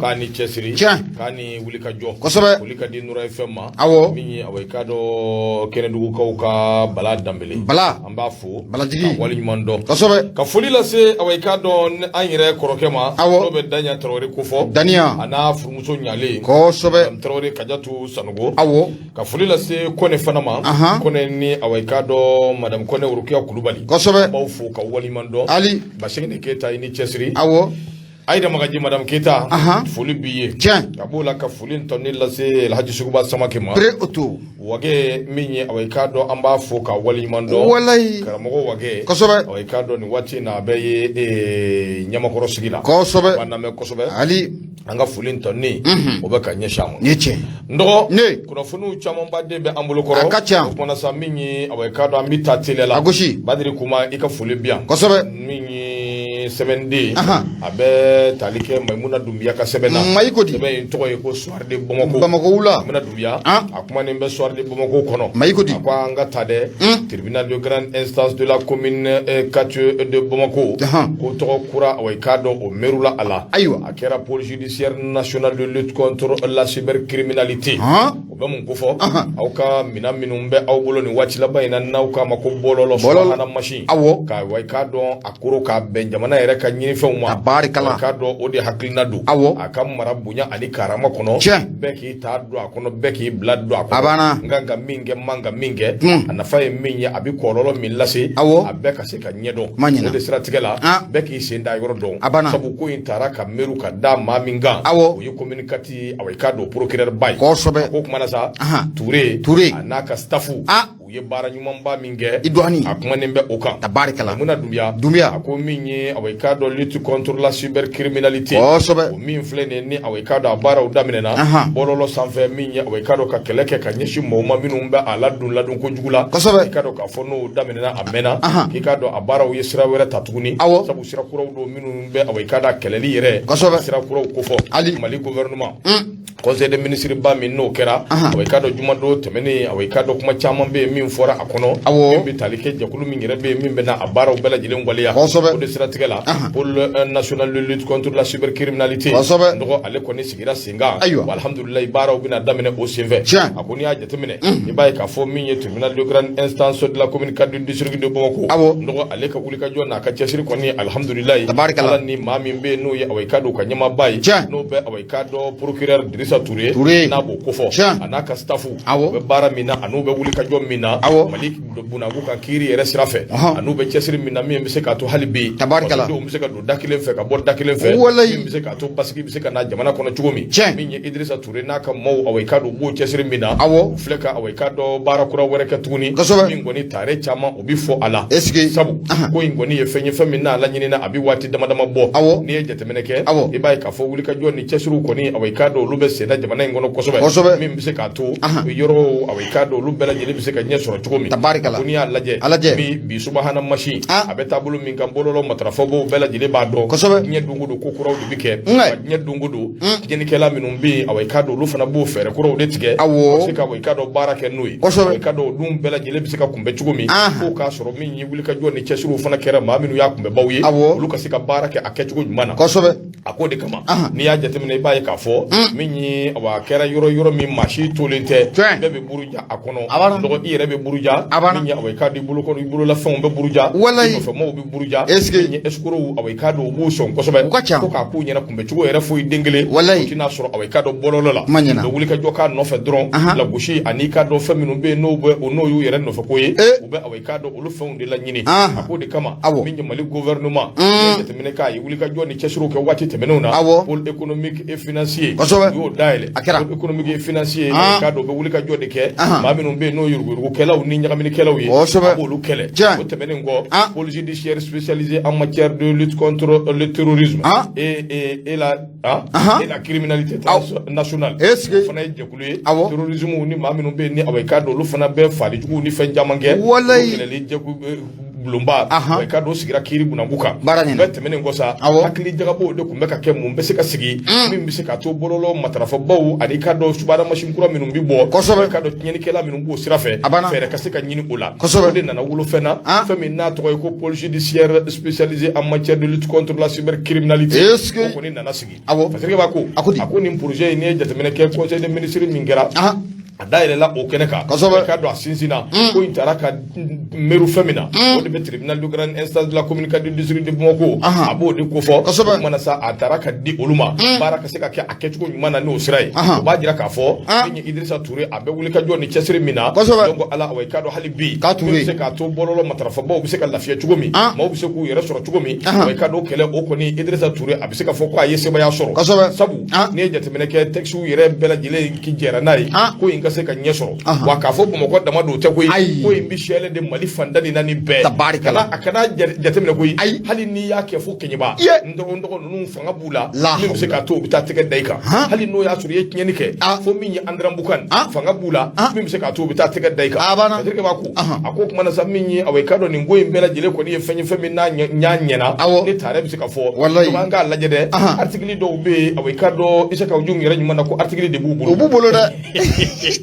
K'a ni cɛsiri. Tiɲɛ. K'a ni wuli ka jɔ. Kosɛbɛ. Foli ka di Nura FM ma. Awɔ. Min ye awa i k'a dɔn Kɛnɛdugukaw ka Bala Danbele. Bala. An b'a fo. Balajigi. Ka waleɲuman dɔn. Kosɛbɛ. Ka foli lase awa i k'a dɔn an yɛrɛ kɔrɔkɛ ma. Awɔ. N'o bɛ Danya Tarawele kofɔ. Daniya. A n'a furumuso ɲalen. Kosɛbɛ. Madame Tarawele Kajatu Sanogo. Awɔ. Ka foli lase Kɔnɛ fana ma. Kɔnɛ ni awa i k'a dɔn Madame Kɔnɛ Rokiya Kulubali. Kosɛbɛ. An b'aw fo ka waleɲuman dɔn. Ali. Basegini Keyita, i ni cɛsiri. Awɔ. Ayida Magaji, Madame Keyita. Foli b'i ye. Tiɲɛ. Ka b'o la ka foli tɔni lase Alhaji Suguba Samake ma. Pere oto. Wage min ye awa i k'a dɔn an b'a fo ka waleɲuman dɔn. Walayi. Karamɔgɔ Wage. Kosɛbɛ. Awa i k'a dɔn nin waati in na a bɛ ye Ɲamakɔrɔ sigi la. Kosɛbɛ. A b'an lamɛn kosɛbɛ. Ali. An ka foli tɔni o bɛ ka ɲɛsin a ma. Nin ye tiɲɛ. N dɔgɔ. Ne. Kunnafoniw camanba de bɛ an bolo kɔrɔ. A ka ca. O kumana sa min ye awa i k'a dɔn an bɛ taa teliya la. A gosi. Badiri Kuma, i ka foli bi yan. Kosɛbɛ. Min ye sɛbɛnden. A bɛ tali kɛ Mayimuna Dunbiya ka sɛbɛn na. Mayi ko di. Sɛbɛn in tɔgɔ ye ko Soir de Bamako. Bamako wula. Mayimuna Dunbiya. A kumanen bɛ Soir de Bamako kɔnɔ. Mayi ko di. A ko an ka ta dɛ. Tribunal de grande instance de la commune 4 de Bamako. Ko tɔgɔ kura awa i k'a dɔn o merula a la. Ayiwa. A kɛra pôle judiciaire national de lutte contre la cybercriminalité. O bɛ mun kofɔ? Aw ka minɛn minnu bɛ aw bolo nin waati laban in na, n'aw k'a ma ko bɔlɔlɔ subahana machine. Awɔ. Ka wa i k'a dɔn a koro k'a bɛn jamana yɛrɛ ka ɲinifɛnw ma. Tabarikala. I k'a dɔn o de hakilina don. Awɔ. A ka mara bonya ani karama kɔnɔ. Tiɲɛ. Bɛɛ k'i ta don a kɔnɔ, bɛɛ k'i bila don a kɔnɔ. A banna. N kan ka min kɛ, n man ka min kɛ. A nafa ye min ye, a bɛ kɔlɔlɔ min lase. Awɔ. A bɛɛ ka se ka ɲɛdɔn. Ma ɲinɛ. O de siratigɛ la. Bɛɛ k'i sen da yɔrɔ dɔn. A banna. Sabu ko in taara ka meru ka da maa min kan. Awɔ. O ye commune 4 awa i k'a dɔn procureur ba ye. Kosɛbɛ. A ko kumana sa. Ture. Ture. A n'a ka staff. U ye baara ɲumanba min kɛ. I dɔgɔnin. A kumanen bɛ o kan. Tabarikala. Mayimuna Dunbiya. Dunbiya. A ko min ye awa i k'a dɔn lutte contre la cybercriminalité. Kosɛbɛ. O min filɛ nin ye ni awa i k'a dɔn a baaraw daminɛna. Bɔlɔlɔ sanfɛ min ye awa i k'a dɔn ka kɛlɛ kɛ ka ɲɛsin mɔgɔw ma minnu bɛ a ladon ladon kojugu la. Kosɛbɛ. I k'a dɔn k'a fɔ n'o daminɛna a mɛnna. K'i k'a dɔn a baaraw ye sira wɛrɛ ta tuguni. Awɔ. Sabu sira kuraw don minnu bɛ awa i k'a dɔn a kɛlɛli yɛrɛ. Kosɛbɛ. Sira kuraw kofɔ. Ali. Mali gouvernement. Conseil des ministres ba min n'o kɛra. Awa i k'a dɔn jumadon tɛmɛnen awa i k'a dɔn kuma caman bɛ yen min fɔra a kɔnɔ. Awɔ. Min bɛ tali kɛ jɛkulu min yɛrɛ bɛ yen min bɛ na a baaraw bɛɛ lajɛlen waleya. Kosɛbɛ. O de siratigɛ la. Pôle national de lutte contre la cybercriminalité. Kosɛbɛ. N dɔgɔ ale kɔni sigira sen kan. Ayiwa. Wa alhamdulilayi baaraw bɛna daminɛ o senfɛ. Tiɲɛ. A ko n'i y'a jateminɛ. I b'a ye k'a fɔ min ye tribunal de grande instance de la commune 4 du district de Bamako. Awɔ. N dɔgɔ ale ka wulikajɔ n'a ka cɛsiri kɔni alhamdulilayi. Tabarikala. Ala ni maa min bɛ yen n'o ye awa i k'a dɔn u ka ɲɛmaaba ye. Tiɲɛ. N'o bɛ awa i k'a dɔn procureur Dirisa Ture. Ture. N'a b'o kofɔ. Tiɲɛ. A n'a ka staff. Awɔ. U bɛ baara min na a n'u bɛ wulikajɔ min na. Awɔ. Mali bunakun kan kiiri yɛrɛ sira fɛ. A n'u bɛ cɛsiri min na min bɛ se k'a to hali bi. Tabarikala. Fasodenw bɛ se ka don da kelen fɛ ka bɔ da kelen fɛ. Walayi. Min bɛ se k'a to basigi bɛ se ka na jamana kɔnɔ cogo min. Tiɲɛ. Min ye Idrissa Touré n'a ka maaw awa i k'a dɔn u b'o cɛsiri min na. Awɔ. U filɛ ka awa i k'a dɔn baara kura wɛrɛ kɛ tuguni. Kosɛbɛ. Min kɔni tare caman o bɛ fɔ a la. Est-ce que. Sabu ko in kɔni ye fɛn ye fɛn min n'a laɲinina a bɛ waati dama dama bɔ. Awɔ. N'i ye jateminɛ kɛ. Awɔ. I b'a ye k'a fɔ wulikajɔ ni cɛsiriw kɔni awa i k'a dɔn olu bɛ senna jamana in kɔnɔ kosɛbɛ. Kosɛbɛ. Min bɛ se k'a to yɔrɔw awa i k'a dɔn olu bɛɛ lajɛlen bɛ se ka ɲɛ sɔrɔ cogo min. Tabarikala. Ko n'i y'a lajɛ. A lajɛ. Bi bi subahana mansin. A bɛ taabolo min kan bɔlɔlɔ matarafabaw bɛɛ lajɛlen b'a dɔn. Kosɛbɛ. Diɲɛ don o don ko kuraw de bɛ kɛ. Nka. Wa diɲɛ don o don. Tiɲɛnikɛla minnu bɛ yen awa i k'a dɔn olu fana b'o fɛɛrɛ kuraw de tigɛ. Awɔ. Ka se ka awa i k'a dɔn baara kɛ n'o ye. Kosɛbɛ. Awa i k'a dɔn olu bɛɛ lajɛlen bɛ se ka kunbɛn cogo min. Fo k'a sɔrɔ min ye wulikajɔ ni cɛsiriw fana kɛra maa minnu y'a kunbɛnbaw ye. Awɔ. Olu ka se ka baara kɛ a kɛcogo ɲuman na. Kosɛbɛ. A k'o de kama n'i y'a jateminɛ i b'a ye k'a fɔ min ye awa a kɛra yɔrɔ yɔrɔ min maa si tolen tɛ. Tiɲɛ. Bɛɛ bɛ buruja a kɔnɔ. A banna. Dɔgɔ i yɛrɛ bɛ buruja. A banna. Min ye awa i k'a dɔn i bolo kɔnɔ i bololafɛnw bɛ buruja. Walayi. I nɔfɛmaaw bɛ buruja. Est-ce que. Min ye escrocs awa i k'a dɔn u b'u sɔn kosɛbɛ. U ka ca. Fo k'a k'u ɲɛna kunbɛcogo yɛrɛ foyi den kelen. Walayi. O tɛna sɔrɔ awa i k'a dɔn bɔlɔlɔ la. Kuma ɲɛna. U bɛ wulikajɔ k'a nɔfɛ dɔrɔn. Lagosi ani i k'a dɔn fɛn minnu bɛ yen n'o bɛ o n'o y'u yɛrɛ nɔfɛ ko ye. Ee. U bɛ awa i k'a dɔn olu fɛnw de laɲini. A k'o de kama. Awɔ. Min ye Mali gouvernement. N'i ye jateminɛ k'a ye wulikajɔ ni cɛsiriw kɛ waati tɛmɛnenw na. Awɔ. Pôle économique et financier. Kosɛbɛ. U y'o dayɛlɛ. A kɛra. Pôle économique et financier. I k'a dɔn u bɛ wulikajɔ de kɛ. Maa minnu bɛ yen n'o ye yuruguyurugukɛlaw ni ɲagaminikɛlaw ye. Kosɛbɛ. A b'olu kɛlɛ. Tiɲɛ. O tɛmɛnen kɔ. Pôle judiciaire spécialisé en matière de lutte contre le terrorisme. Et la criminalité transnationale. Est-ce que. O fana ye jɛkulu ye. Awɔ. Terrorisme ni maa minnu bɛ yen ni awa i k'a dɔn olu fana bɛ faalijuguw ni fɛn caman kɛ. Walayi. O kɛlɛli jɛkulu bulonba, i k'a dɔn sigira kiiri bunakun kan. Baara ɲɛna. Bɛɛ tɛmɛnen kɔ sa, hakili jagabɔw de tun bɛ ka kɛ mun bɛ se ka sigi, min bɛ se ka to bɔlɔlɔ matarafabaw ani i k'a dɔn subahana masin kura minnu bɛ bɔ, i k'a dɔn tiɲɛnikɛla minnu b'o sira fɛ, A banna. fɛɛrɛ ka se ka ɲini o la. Kosɛbɛ. O de nana wolo fɛn na, fɛn min n'a tɔgɔ ye ko pôle judiciaire spécialisé en matière de lutte contre la cybercriminalité. Est-ce que- O kɔni nana sigi. Awɔ. Parce que b'a ko A ko di? A ko nin projet in, n'i ye jateminɛ kɛ, conseil des ministres min kɛra, a dayɛlɛla o kɛnɛ kan. I k'a dɔn a sinsinna ko in taara ka meru fɛn min na, o de bɛ tribunal de grande instance de la commune du district de Bamako, a b'o de kofɔ. O kumana sa, a taara ka di olu ma, baara ka se ka kɛ a kɛcogo ɲuman na n'o sira ye. O b'a jira k'a fɔ min ye Idrissa Touré, a bɛ wuli ka jɔ ni cɛsiri min na. Donc ala, awa, i k'a dɔn hali bi, K'a Touré. min bɛ se k'a to bɔlɔlɔ matarafabaw bɛ se ka lafiya cogo min, maaw bɛ se k'u yɛrɛ sɔrɔ cogo min, wa i k'a dɔn kɛlɛ o kɔni, Idrissa Touré, a bɛ se ka fɔ ko a ye sebaaya sɔrɔ. Sabu n'i ye jateminɛ kɛ, texte yɛrɛ bɛɛ lajɛlen ki jɛra n'a ye, ko in ka se ka ɲɛ sɔrɔ. Wa k'a fɔ Bamakɔ dama don tɛ koyi, Ayi. ko in bɛ sɛlɛ de Mali fan tan ni naani bɛɛ. Tabarikala. A kana jateminɛ koyi, Ayi. hali n'i y'a kɛ fo Kɛɲɛba, Iye. n dɔgɔ n dɔgɔ ninnu fanga b'u la, La min bɛ se k'a to u bɛ taa tɛgɛ da i kan. Hali n'o y'a sɔrɔ i ye tiɲɛni kɛ fo min ye Anderamboukane, fanga b'u la, min bɛ se k'a to u bɛ taa tɛgɛ da i kan. A banna. Patrick b'a ko a ko kumana sa, min ye awa, i k'a dɔn nin ko in bɛɛ lajɛlen kɔni ye fɛn ye, fɛn min n'a ɲɛna, ni tare bɛ se ka fɔ. Walayi. Donc an k'a lajɛ dɛ, article dɔw bɛ yen, awa, i k'a dɔn Issa Kaou Djim yɛrɛ ɲuman na ko article de b'u bolo. O b'u bolo dɛ.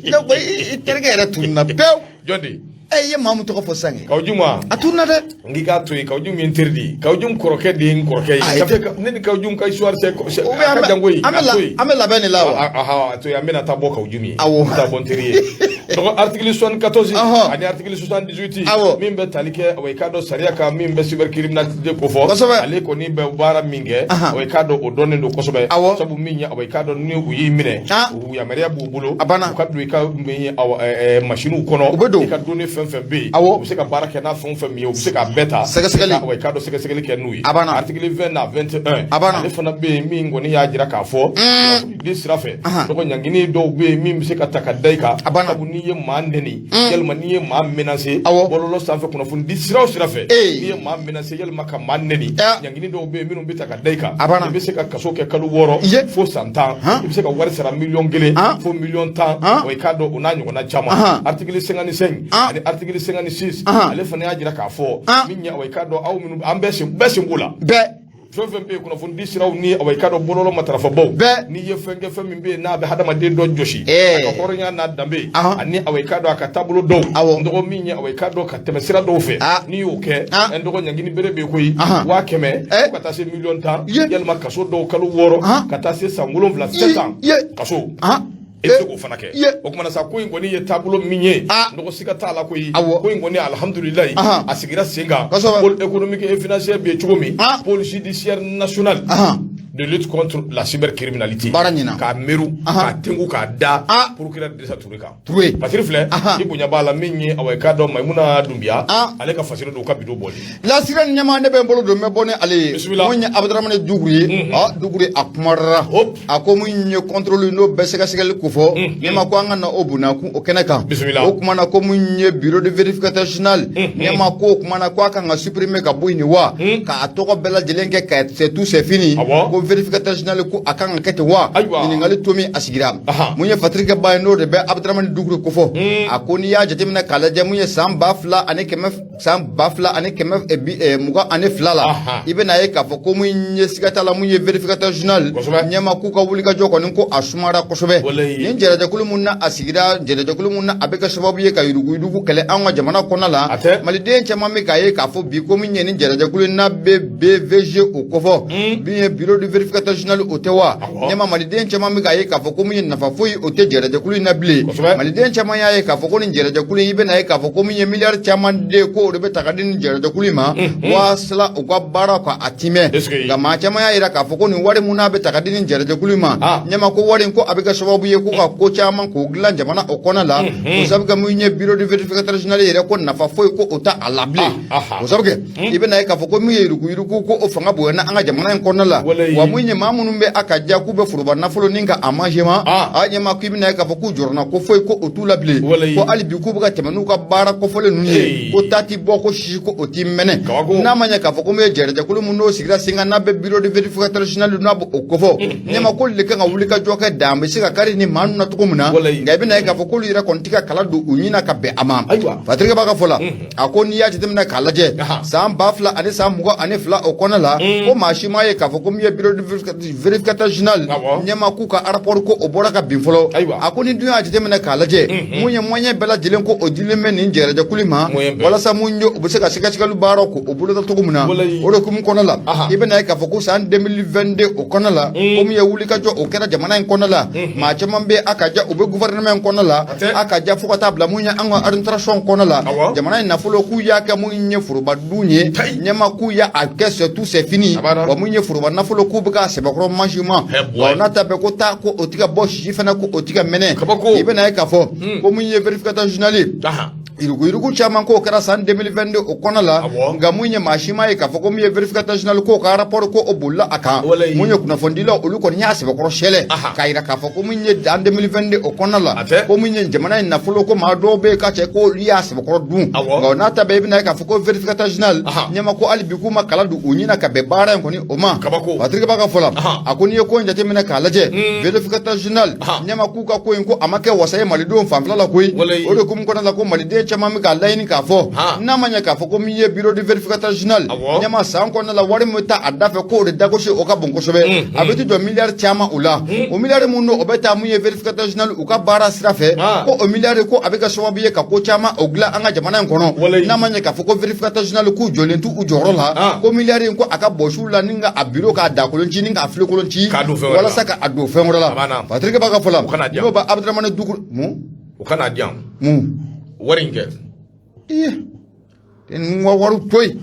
Ne ko i terikɛ yɛrɛ tununna pewu. Jɔn de? Ɛ, i ye maa min tɔgɔ fɔ sisan kɛ. Kaou Djim wa? A tununna dɛ. N k'i k'a to yen, Kaou Djim ye n teri de ye. Kaou Djim kɔrɔkɛ de ye n kɔrɔkɛ ye. Ayi. Ka fɛ ne ni Kaou Djim ka histoire c'est Ou a bien ka jan koyi. an bɛ A to yen. an bɛ labɛn de la wa? A to yen, an bɛna taa bɔ Kaou Djim ye. Awɔ. N bɛ taa bɔ n teri ye. Donc article 74 ani article 78, min bɛ tali kɛ, awa, i k'a dɔn sariya kan min bɛ cybercriminalité ko fɔ. Ale kɔni bɛ baara min kɛ, awa, i k'a dɔn o dɔnnen don kosɛbɛ. Sabu min ye, awa, i k'a dɔn ni u y'i minɛ, u yamaruya b'u bolo, A banna. u ka don i ka min ye, awa, machine kɔnɔ, U bɛ don. i ka données fɛn fɛn bɛ yen, u bɛ se ka baara kɛ n'a fɛn o fɛn min ye, u bɛ se k'a bɛɛ ta. Sɛgɛsɛgɛli. Awa, i k'a dɔn sɛgɛsɛgɛli kɛ n'u ye. A banna. Article 20 n'a 21, A banna. ale fana bɛ yen, min kɔni y'a jira k'a fɔ kunnafoni sira fɛ, dɔgɔ ɲangini dɔw bɛ yen min bɛ se ka ta ka da i kan. A banna. Sabu n'i ye maa nɛni, yalima n'i ye maa menacer, bɔlɔlɔ sanfɛ kunnafoni di sira o sira fɛ, n'i ye maa menacer yalima ka maa nɛni, ɲangini dɔw bɛ yen minnu bɛ ta ka da i kan. A banna. I bɛ se ka kaso kɛ kalo 6 fo san 10, i bɛ se ka wari sara miliyɔn 1 fo miliyɔn 10, wa i k'a dɔn o n'a ɲɔgɔnna caman. Article 55 ani article 56, ale fana y'a jira k'a fɔ min ye, awa, i k'a dɔn aw minnu an bɛɛ sen b'o la, Bɛɛ. fɛn fɛn bɛ yen kunnafoni di siraw ni, awa, i k'a dɔn bɔlɔlɔ matarafabaw, Bɛɛ. n'i ye fɛn kɛ, fɛn min bɛ yen n'a bɛ hadamaden dɔ jɔsi, a ka hɔrɔnya n'a danbe, ani, awa, i k'a dɔn a ka taabolo dɔw, n dɔgɔ min ye, awa, i k'a dɔn ka tɛmɛ sira dɔw fɛ, n'i y'o kɛ, n dɔgɔ ɲangini bere bɛ yen koyi, 100 000 fo ka taa se miliyɔn 10, yalima kaso dɔw kalo 6 ka taa se san 7, 7 ans kaso, i bɛ se k'o fana kɛ. O kumana sa, ko in kɔni ye taabolo min ye, nɔgɔ siga t'a la koyi, ko in kɔni, alihamudulilayi, a sigira sen kan. Pôle économique et financier bɛ yen cogo min, pôle judiciaire national de lutte contre la cybercriminalité, Baara ɲɛna. k'a meru, k'a tengu, k'a da procureur Idrissa Touré kan. Touré. Patiri filɛ, i bonya b'a la, min ye, awa, i k'a dɔn Maimuna Dunbiya, ale ka fasiri don ka bidon bɔli. Lasira ni ɲɛmaa, ne bɛ n bolo don, n bɛ bɔ ni ale ye. Bisimila. Mun ye Abudramani Dugure ye, Dugure a kumara. Hop. A ko mun ye contrôle n'o bɛɛ sɛgɛsɛgɛli ko fɔ, ne ma ko an ka na o bunakun o kɛnɛ kan. Bisimila. O kuma na ko mun ye bureau de vérificateur général ɲɛmaa, ko o kuma na ko a kan ka supprimer ka bɔ yen wa k'a tɔgɔ bɛɛ lajɛlen kɛ ka c'est tout, c'est fini. Ko vérificateur général ko a kan ka kɛ ten wa? Ɲininkali to min a sigira. Mun ye Fatirikɛ Ba ye, n'o de bɛ Abudramani Dugure ko fɔ, a ko n'i y'a jateminɛ k'a lajɛ, mun ye san ba fila ani kɛmɛ san ba fila ani kɛmɛ 22 la, i bɛna ye k'a fɔ ko mun ye, siga t'a la, mun ye vérificateur général ɲɛma k'u ka wulikajɔ kɔni ko a sumara kosɛbɛ. Nin jɛrɛjɛkulu mun na a sigira, jɛrɛjɛkulu mun na a bɛ kɛ sababu ye ka yuruguyurugu kɛlɛ an ka jamana kɔnɔna la, A tɛ. Maliden caman bɛ k'a ye k'a fɔ bi ko min ye nin jɛrɛjɛkulu n'a bɛ BVG o kofɔ, min ye bureau du vérificateur général o tɛ wa? Ɲɛma maliden caman bɛ k'a ye k'a fɔ ko min ye nafa foyi o tɛ jɛrɛjɛkulu in na bilen. Maliden caman y'a ye k'a fɔ ko nin jɛrɛjɛkulu in, i bɛna ye k'a fɔ ko min ye miliyari caman de ko o de bɛ ta ka di nin jɛrɛjɛkulu in ma waasa u ka baara ka a timɛ. Nka maa caman y'a jira k'a fɔ ko nin wari mun n'a bɛ ta ka di nin jɛrɛjɛkulu in ma, ɲɛma ko wari in ko a bɛ kɛ sababu ye ko ka ko caman k'o dilan jamana o kɔnɔ la. O sabu kɛ mun ye bureau du vérificateur général yɛrɛ ko nafa foyi ko o ta a la bilen. O sabu kɛ i bɛna ye k'a fɔ ko min ye yuruguyurugu ko o fanga bonyana an ka jamana in kɔnɔna la. Wa mun ye maa minnu bɛ a ka ja k'u bɛ foroba nafolo ni ka a mazema a ɲɛma k'i bɛna ye k'a fɔ k'u jɔrɔna ko foyi ko o t'u la bilen, ko hali bi k'u bɛ ka tɛmɛ n'u ka baara kofɔlen ninnu ye, ko ta ti bɔ, ko sisi ko o ti mɛnɛ. N'a ma ɲɛ k'a fɔ ko min ye jɛrɛjɛkulu min n'o sigira sen kan, n'a bɛ bureau de vérificateur général n'a b'o kofɔ, ɲɛma k'olu de kan ka wuli ka jɔ kɛ, dan bɛ se ka kari ni maa ninnu na cogo min na. Nka i bɛna ye k'a fɔ k'olu yɛrɛ kɔni tɛ ka kala don u ɲin na ka bɛn a ma. Patrick b'a ka fɔ la, a ko n'i y'a jateminɛ k'a lajɛ, san 2022 o kɔnɔ la, ko maa si m'a ye k'a fɔ ko min ye bureau de vérificateur général ɲɛma k'u ka rapport ko o bɔra ka bin fɔlɔ. A ko ni dun y'a jateminɛ k'a lajɛ, mun ye moyen bɛɛ lajɛlen ko o dilen bɛ nin jɛrɛjɛkulu ma walasa mun ye u bɛ se ka sɛgɛsɛgɛli baaraw ko o boloda cogo min na. O de hukumu kɔnɔ la, i bɛna ye k'a fɔ ko san 2022 o kɔnɔ la, ko min ye wulikajɔ o kɛra jamana in kɔnɔ la, maa caman bɛ a ka ja u bɛ gouvernement in kɔnɔ la, a ka ja fo ka taa bila mun ye an ka administration kɔnɔ la, jamana in nafolo k'u y'a kɛ mun ye foroba dun ye, ɲɛma k'u y'a kɛ c'est tout, c'est fini. Wa mun ye foroba nafolo k'u bɛ k'a sɛbɛkɔrɔ mazema, wa n'a ta bɛɛ ko taa ko o tɛ ka bɔ, sisi fana ko o tɛ ka mɛnɛ. I bɛna ye k'a fɔ ko mun ye vérificateur général ye, yuruguyurugu caman k'o kɛra san 2022 o kɔnɔ la. Nka mun ye maa si m'a ye k'a fɔ ko min ye vérificateur général k'o ka rapport ko o bolila a kan. Mun ye kunnafonidilaw olu kɔni y'a sɛbɛkɔrɔ sɛlɛ k'a yira k'a fɔ ko mun ye an 2022 o kɔnɔ la, ko mun ye jamana in nafolo ko maa dɔw bɛ yen k'a cɛ ko olu y'a sɛbɛkɔrɔ dun. Nka o n'a ta bɛɛ, i bɛna ye k'a fɔ ko vérificateur général ɲɛma ko hali bi k'u ma kala don u ɲin na ka bɛn baara in kɔni o ma. Patrick b'a ka fɔ la, a ko n'i ye ko in jateminɛ k'a lajɛ, vérificateur général ɲɛma k'u ka ko in ko a ma kɛ wasa ye malidenw fanfɛla la koyi. O de hukumu kɔnɔ la, ko maliden caman bɛ k'a laɲini k'a fɔ n'a ma ɲɛ k'a fɔ ko min ye bureau de vérificateur général ɲɛma, san kɔnɔna la wari min bɛ taa a da fɛ k'o de dagosi o ka bon kosɛbɛ, a bɛ t'i jɔ miliyari caman o la. O miliyari mun n'o bɛ taa mun ye vérificateur général u ka baara sira fɛ, ko o miliyari ko a bɛ kɛ sababu ye ka ko caman o dilan an ka jamana in kɔnɔ. N'a ma ɲɛ k'a fɔ ko vérificateur général k'u jɔlen t'u jɔyɔrɔ la, ko miliyari in ko a ka bɔsi u la ni ka a bureau k'a dakolon ci ni k'a filenkolon ci walasa ka a don fɛn wɛrɛ la. Patrick b'a ka fɔ la, n'o bɛ Abdramane Doucouré mun U kana di yan. Mun? Wari in kɛ. Iye, n ka wari to yen.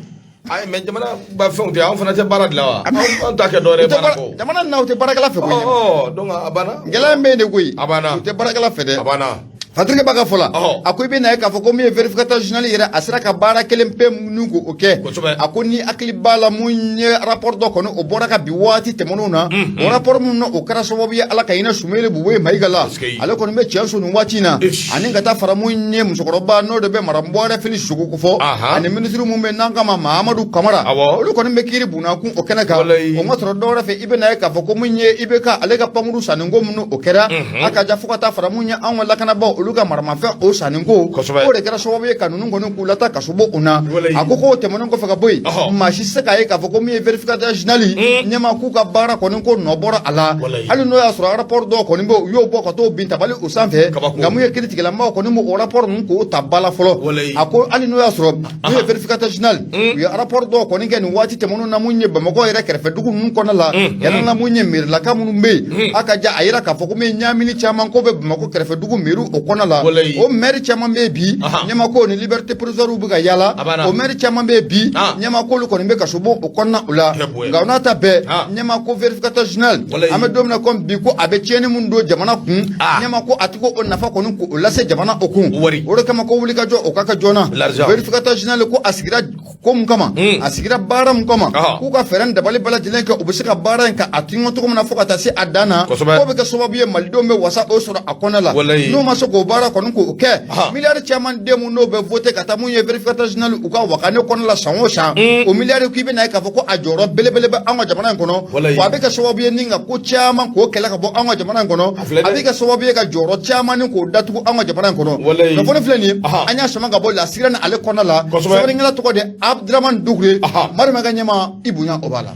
Ayi, mais jamana ba fɛnw tɛ, anw fana tɛ baara dilan wa? Anw t'a kɛ dɔwɛrɛ ye baara kɔ. Jamana na, u tɛ baarakɛla fɛ koyi. Ɔ, donc a banna. Gɛlɛya in bɛ yen de koyi. A banna. U tɛ baarakɛla fɛ dɛ. A banna. Patrick b'a ka fɔ la, a ko i bɛ na ye k'a fɔ ko min ye vérificateur général yɛrɛ, a sera ka baara kelen pe min k'o kɛ. A ko ni hakili b'a la, mun ye rapport dɔ kɔni o bɔra ka bin waati tɛmɛnenw na, o rapport min o kɛra sababu ye Ala ka hinɛ Soumeylou Boubèye Maïga la, ale kɔni bɛ cɛnso nin waati in na, ani ka taa fara mun ye musokɔrɔba n'o de bɛ madame Bouaré Fily Sogo ko fɔ, ani minisiri mun bɛ n'an kama Mahamadou Kamara, olu kɔni bɛ kiiri bunakun o kɛnɛ kan. O ma sɔrɔ dɔwɛrɛ fɛ, i bɛ na ye k'a fɔ ko mun ye IBK ale ka pankuru sanni ko minnu o kɛra, a ka ja fo ka taa fara mun ye anw ka lakanabaaw olu ka maramafɛn o sanni ko, o de kɛra sababu ye ka ninnu kɔni k'u lataa kasobon o na. A ko k'o tɛmɛnen kɔfɛ ka bɔ yen, maa si tɛ se k'a ye k'a fɔ ko min ye vérificateur général ɲɛmaa k'u ka baara kɔni ko nɔ bɔra a la, hali n'o y'a sɔrɔ rapport dɔw kɔni bɛ u y'o bɔ ka t'o bin tabali o sanfɛ. Nka mun ye kiiritigɛlamaaw kɔni m'o rapport ninnu k'o ta ba la fɔlɔ. A ko hali n'o y'a sɔrɔ mun ye vérificateur général u ye rapport dɔw kɔni kɛ nin waati tɛmɛnenw na, mun ye Bamakɔ yɛrɛ kɛrɛfɛ dugu ninnu kɔnɔ la, yɛrɛ la mun ye mairilaka minnu bɛ yen, a ka ja a yira k'a fɔ ko min ye ɲaamini caman ko bɛ Bamakɔ kɛrɛfɛ dugu mairie o kɔnɔ la, o maire caman bɛ yen bi, ɲɛma ko ni liberté provisoire bɛ ka yaala, o maire caman bɛ yen bi, ɲɛma k'olu kɔni bɛ kasobon o kɔnɔna o la. Nka o n'a ta bɛɛ, ɲɛma ko vérificateur général, an bɛ don min na komi bi, ko a bɛ tiɲɛni min don jamana kun, ɲɛma ko a tɛ o nafa kɔni k'o lase jamana o kun. O de kama ko wulikajɔ o ka kɛ joona. Vérificateur général ko a sigira ko mun kama, a sigira baara mun kama, k'u ka fɛɛrɛ ni dabali bɛɛ lajɛlen kɛ u bɛ se ka baara in ka a tiɲɛ cogo min na fo ka taa se a dan na, k'o bɛ kɛ sababu ye malidenw bɛ wasa o sɔrɔ a kɔnɔ la. N'u ma se k'o baara kɔni k'o kɛ, miliyari caman den mun n'o bɛ voter ka taa mun ye vérificateur général u ka wakane kɔnɔ la san o san, o miliyari k'i bɛna ye k'a fɔ ko a jɔyɔrɔ belebele bɛ an ka jamana in kɔnɔ, wa a bɛ kɛ sababu ye ni ka ko caman k'o kɛlɛ ka bɔ an ka jamana in kɔnɔ, a bɛ kɛ sababu ye ka jɔyɔrɔ caman ni k'o datugu an ka jamana in kɔnɔ. Kunnafoni filɛ nin ye, an y'a sama ka bɔ La Sirène ale kɔnɔ la. Sɛbɛnnikɛla tɔgɔ de Abdramane Doucouré. Marima ka ɲɛma i bonya o b'a la.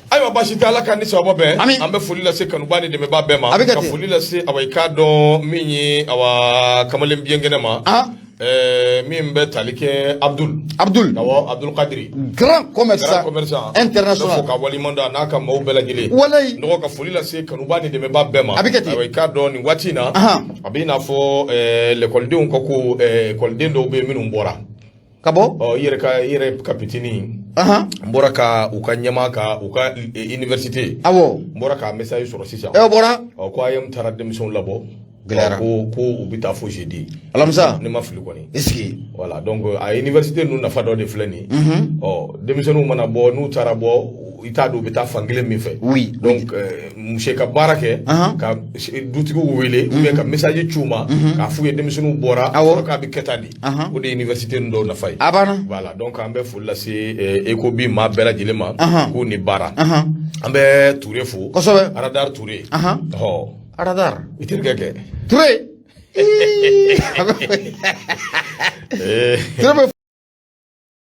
Ayiwa, baasi tɛ, Ala ka ni sababa bɛn. An bɛ foli lase kanubaa ni dɛmɛbaa bɛɛ ma, ka foli lase awa i k'a dɔn min ye awa kamalen biɲɛkɛnɛ ma, min bɛ tali kɛ Abdul. Abdul. Awɔ, Abdul Kadiri. Grand commerçant. Grand commerçant. International. Fo ka waleɲuman dɔn a n'a ka maaw bɛɛ lajɛlen. Walayi. Nɔgɔ ka foli lase kanubaa ni dɛmɛbaa bɛɛ ma. A bɛ kɛ ten. Ayiwa, i k'a dɔn nin waati in na. A bɛ i n'a fɔ lɛkɔlidenw ka ko, ekɔliden dɔw bɛ yen minnu bɔra. Ka bɔ. Ɔ, i yɛrɛ ka pitini. N bɔra ka u ka ɲɛmaa ka u ka université. Awɔ. N bɔra ka message sɔrɔ sisan. Ɛ, o bɔra. Ɔ, ko AEEM taara denmisɛnw labɔ. Gɛlɛyara. Ko u bɛ taa fo jeudi. Alamisa. Ne ma fili kɔni. Est-ce que. Voilà, donc a université ninnu nafa dɔ de filɛ nin ye. Ɔ, denmisɛnninw mana bɔ, n'u taara bɔ. I t'a dɔn u bɛ taa fan kelen min fɛ. Donc monsieur ka baara kɛ ka dutigiw wele ou bien ka message ci u ma k'a f'u ye denmisɛnninw bɔra, k'a bɛ kɛ tan de. O de ye université ninnu dɔw nafa ye. A banna. Voilà, donc an bɛ foli lase Ecobi maa bɛɛ lajɛlen ma k'u ni baara. An bɛ Ture fo. Aradar Ture. Ɔ. Aradar. I terikɛ kɛ. Ture. Ture bɛ.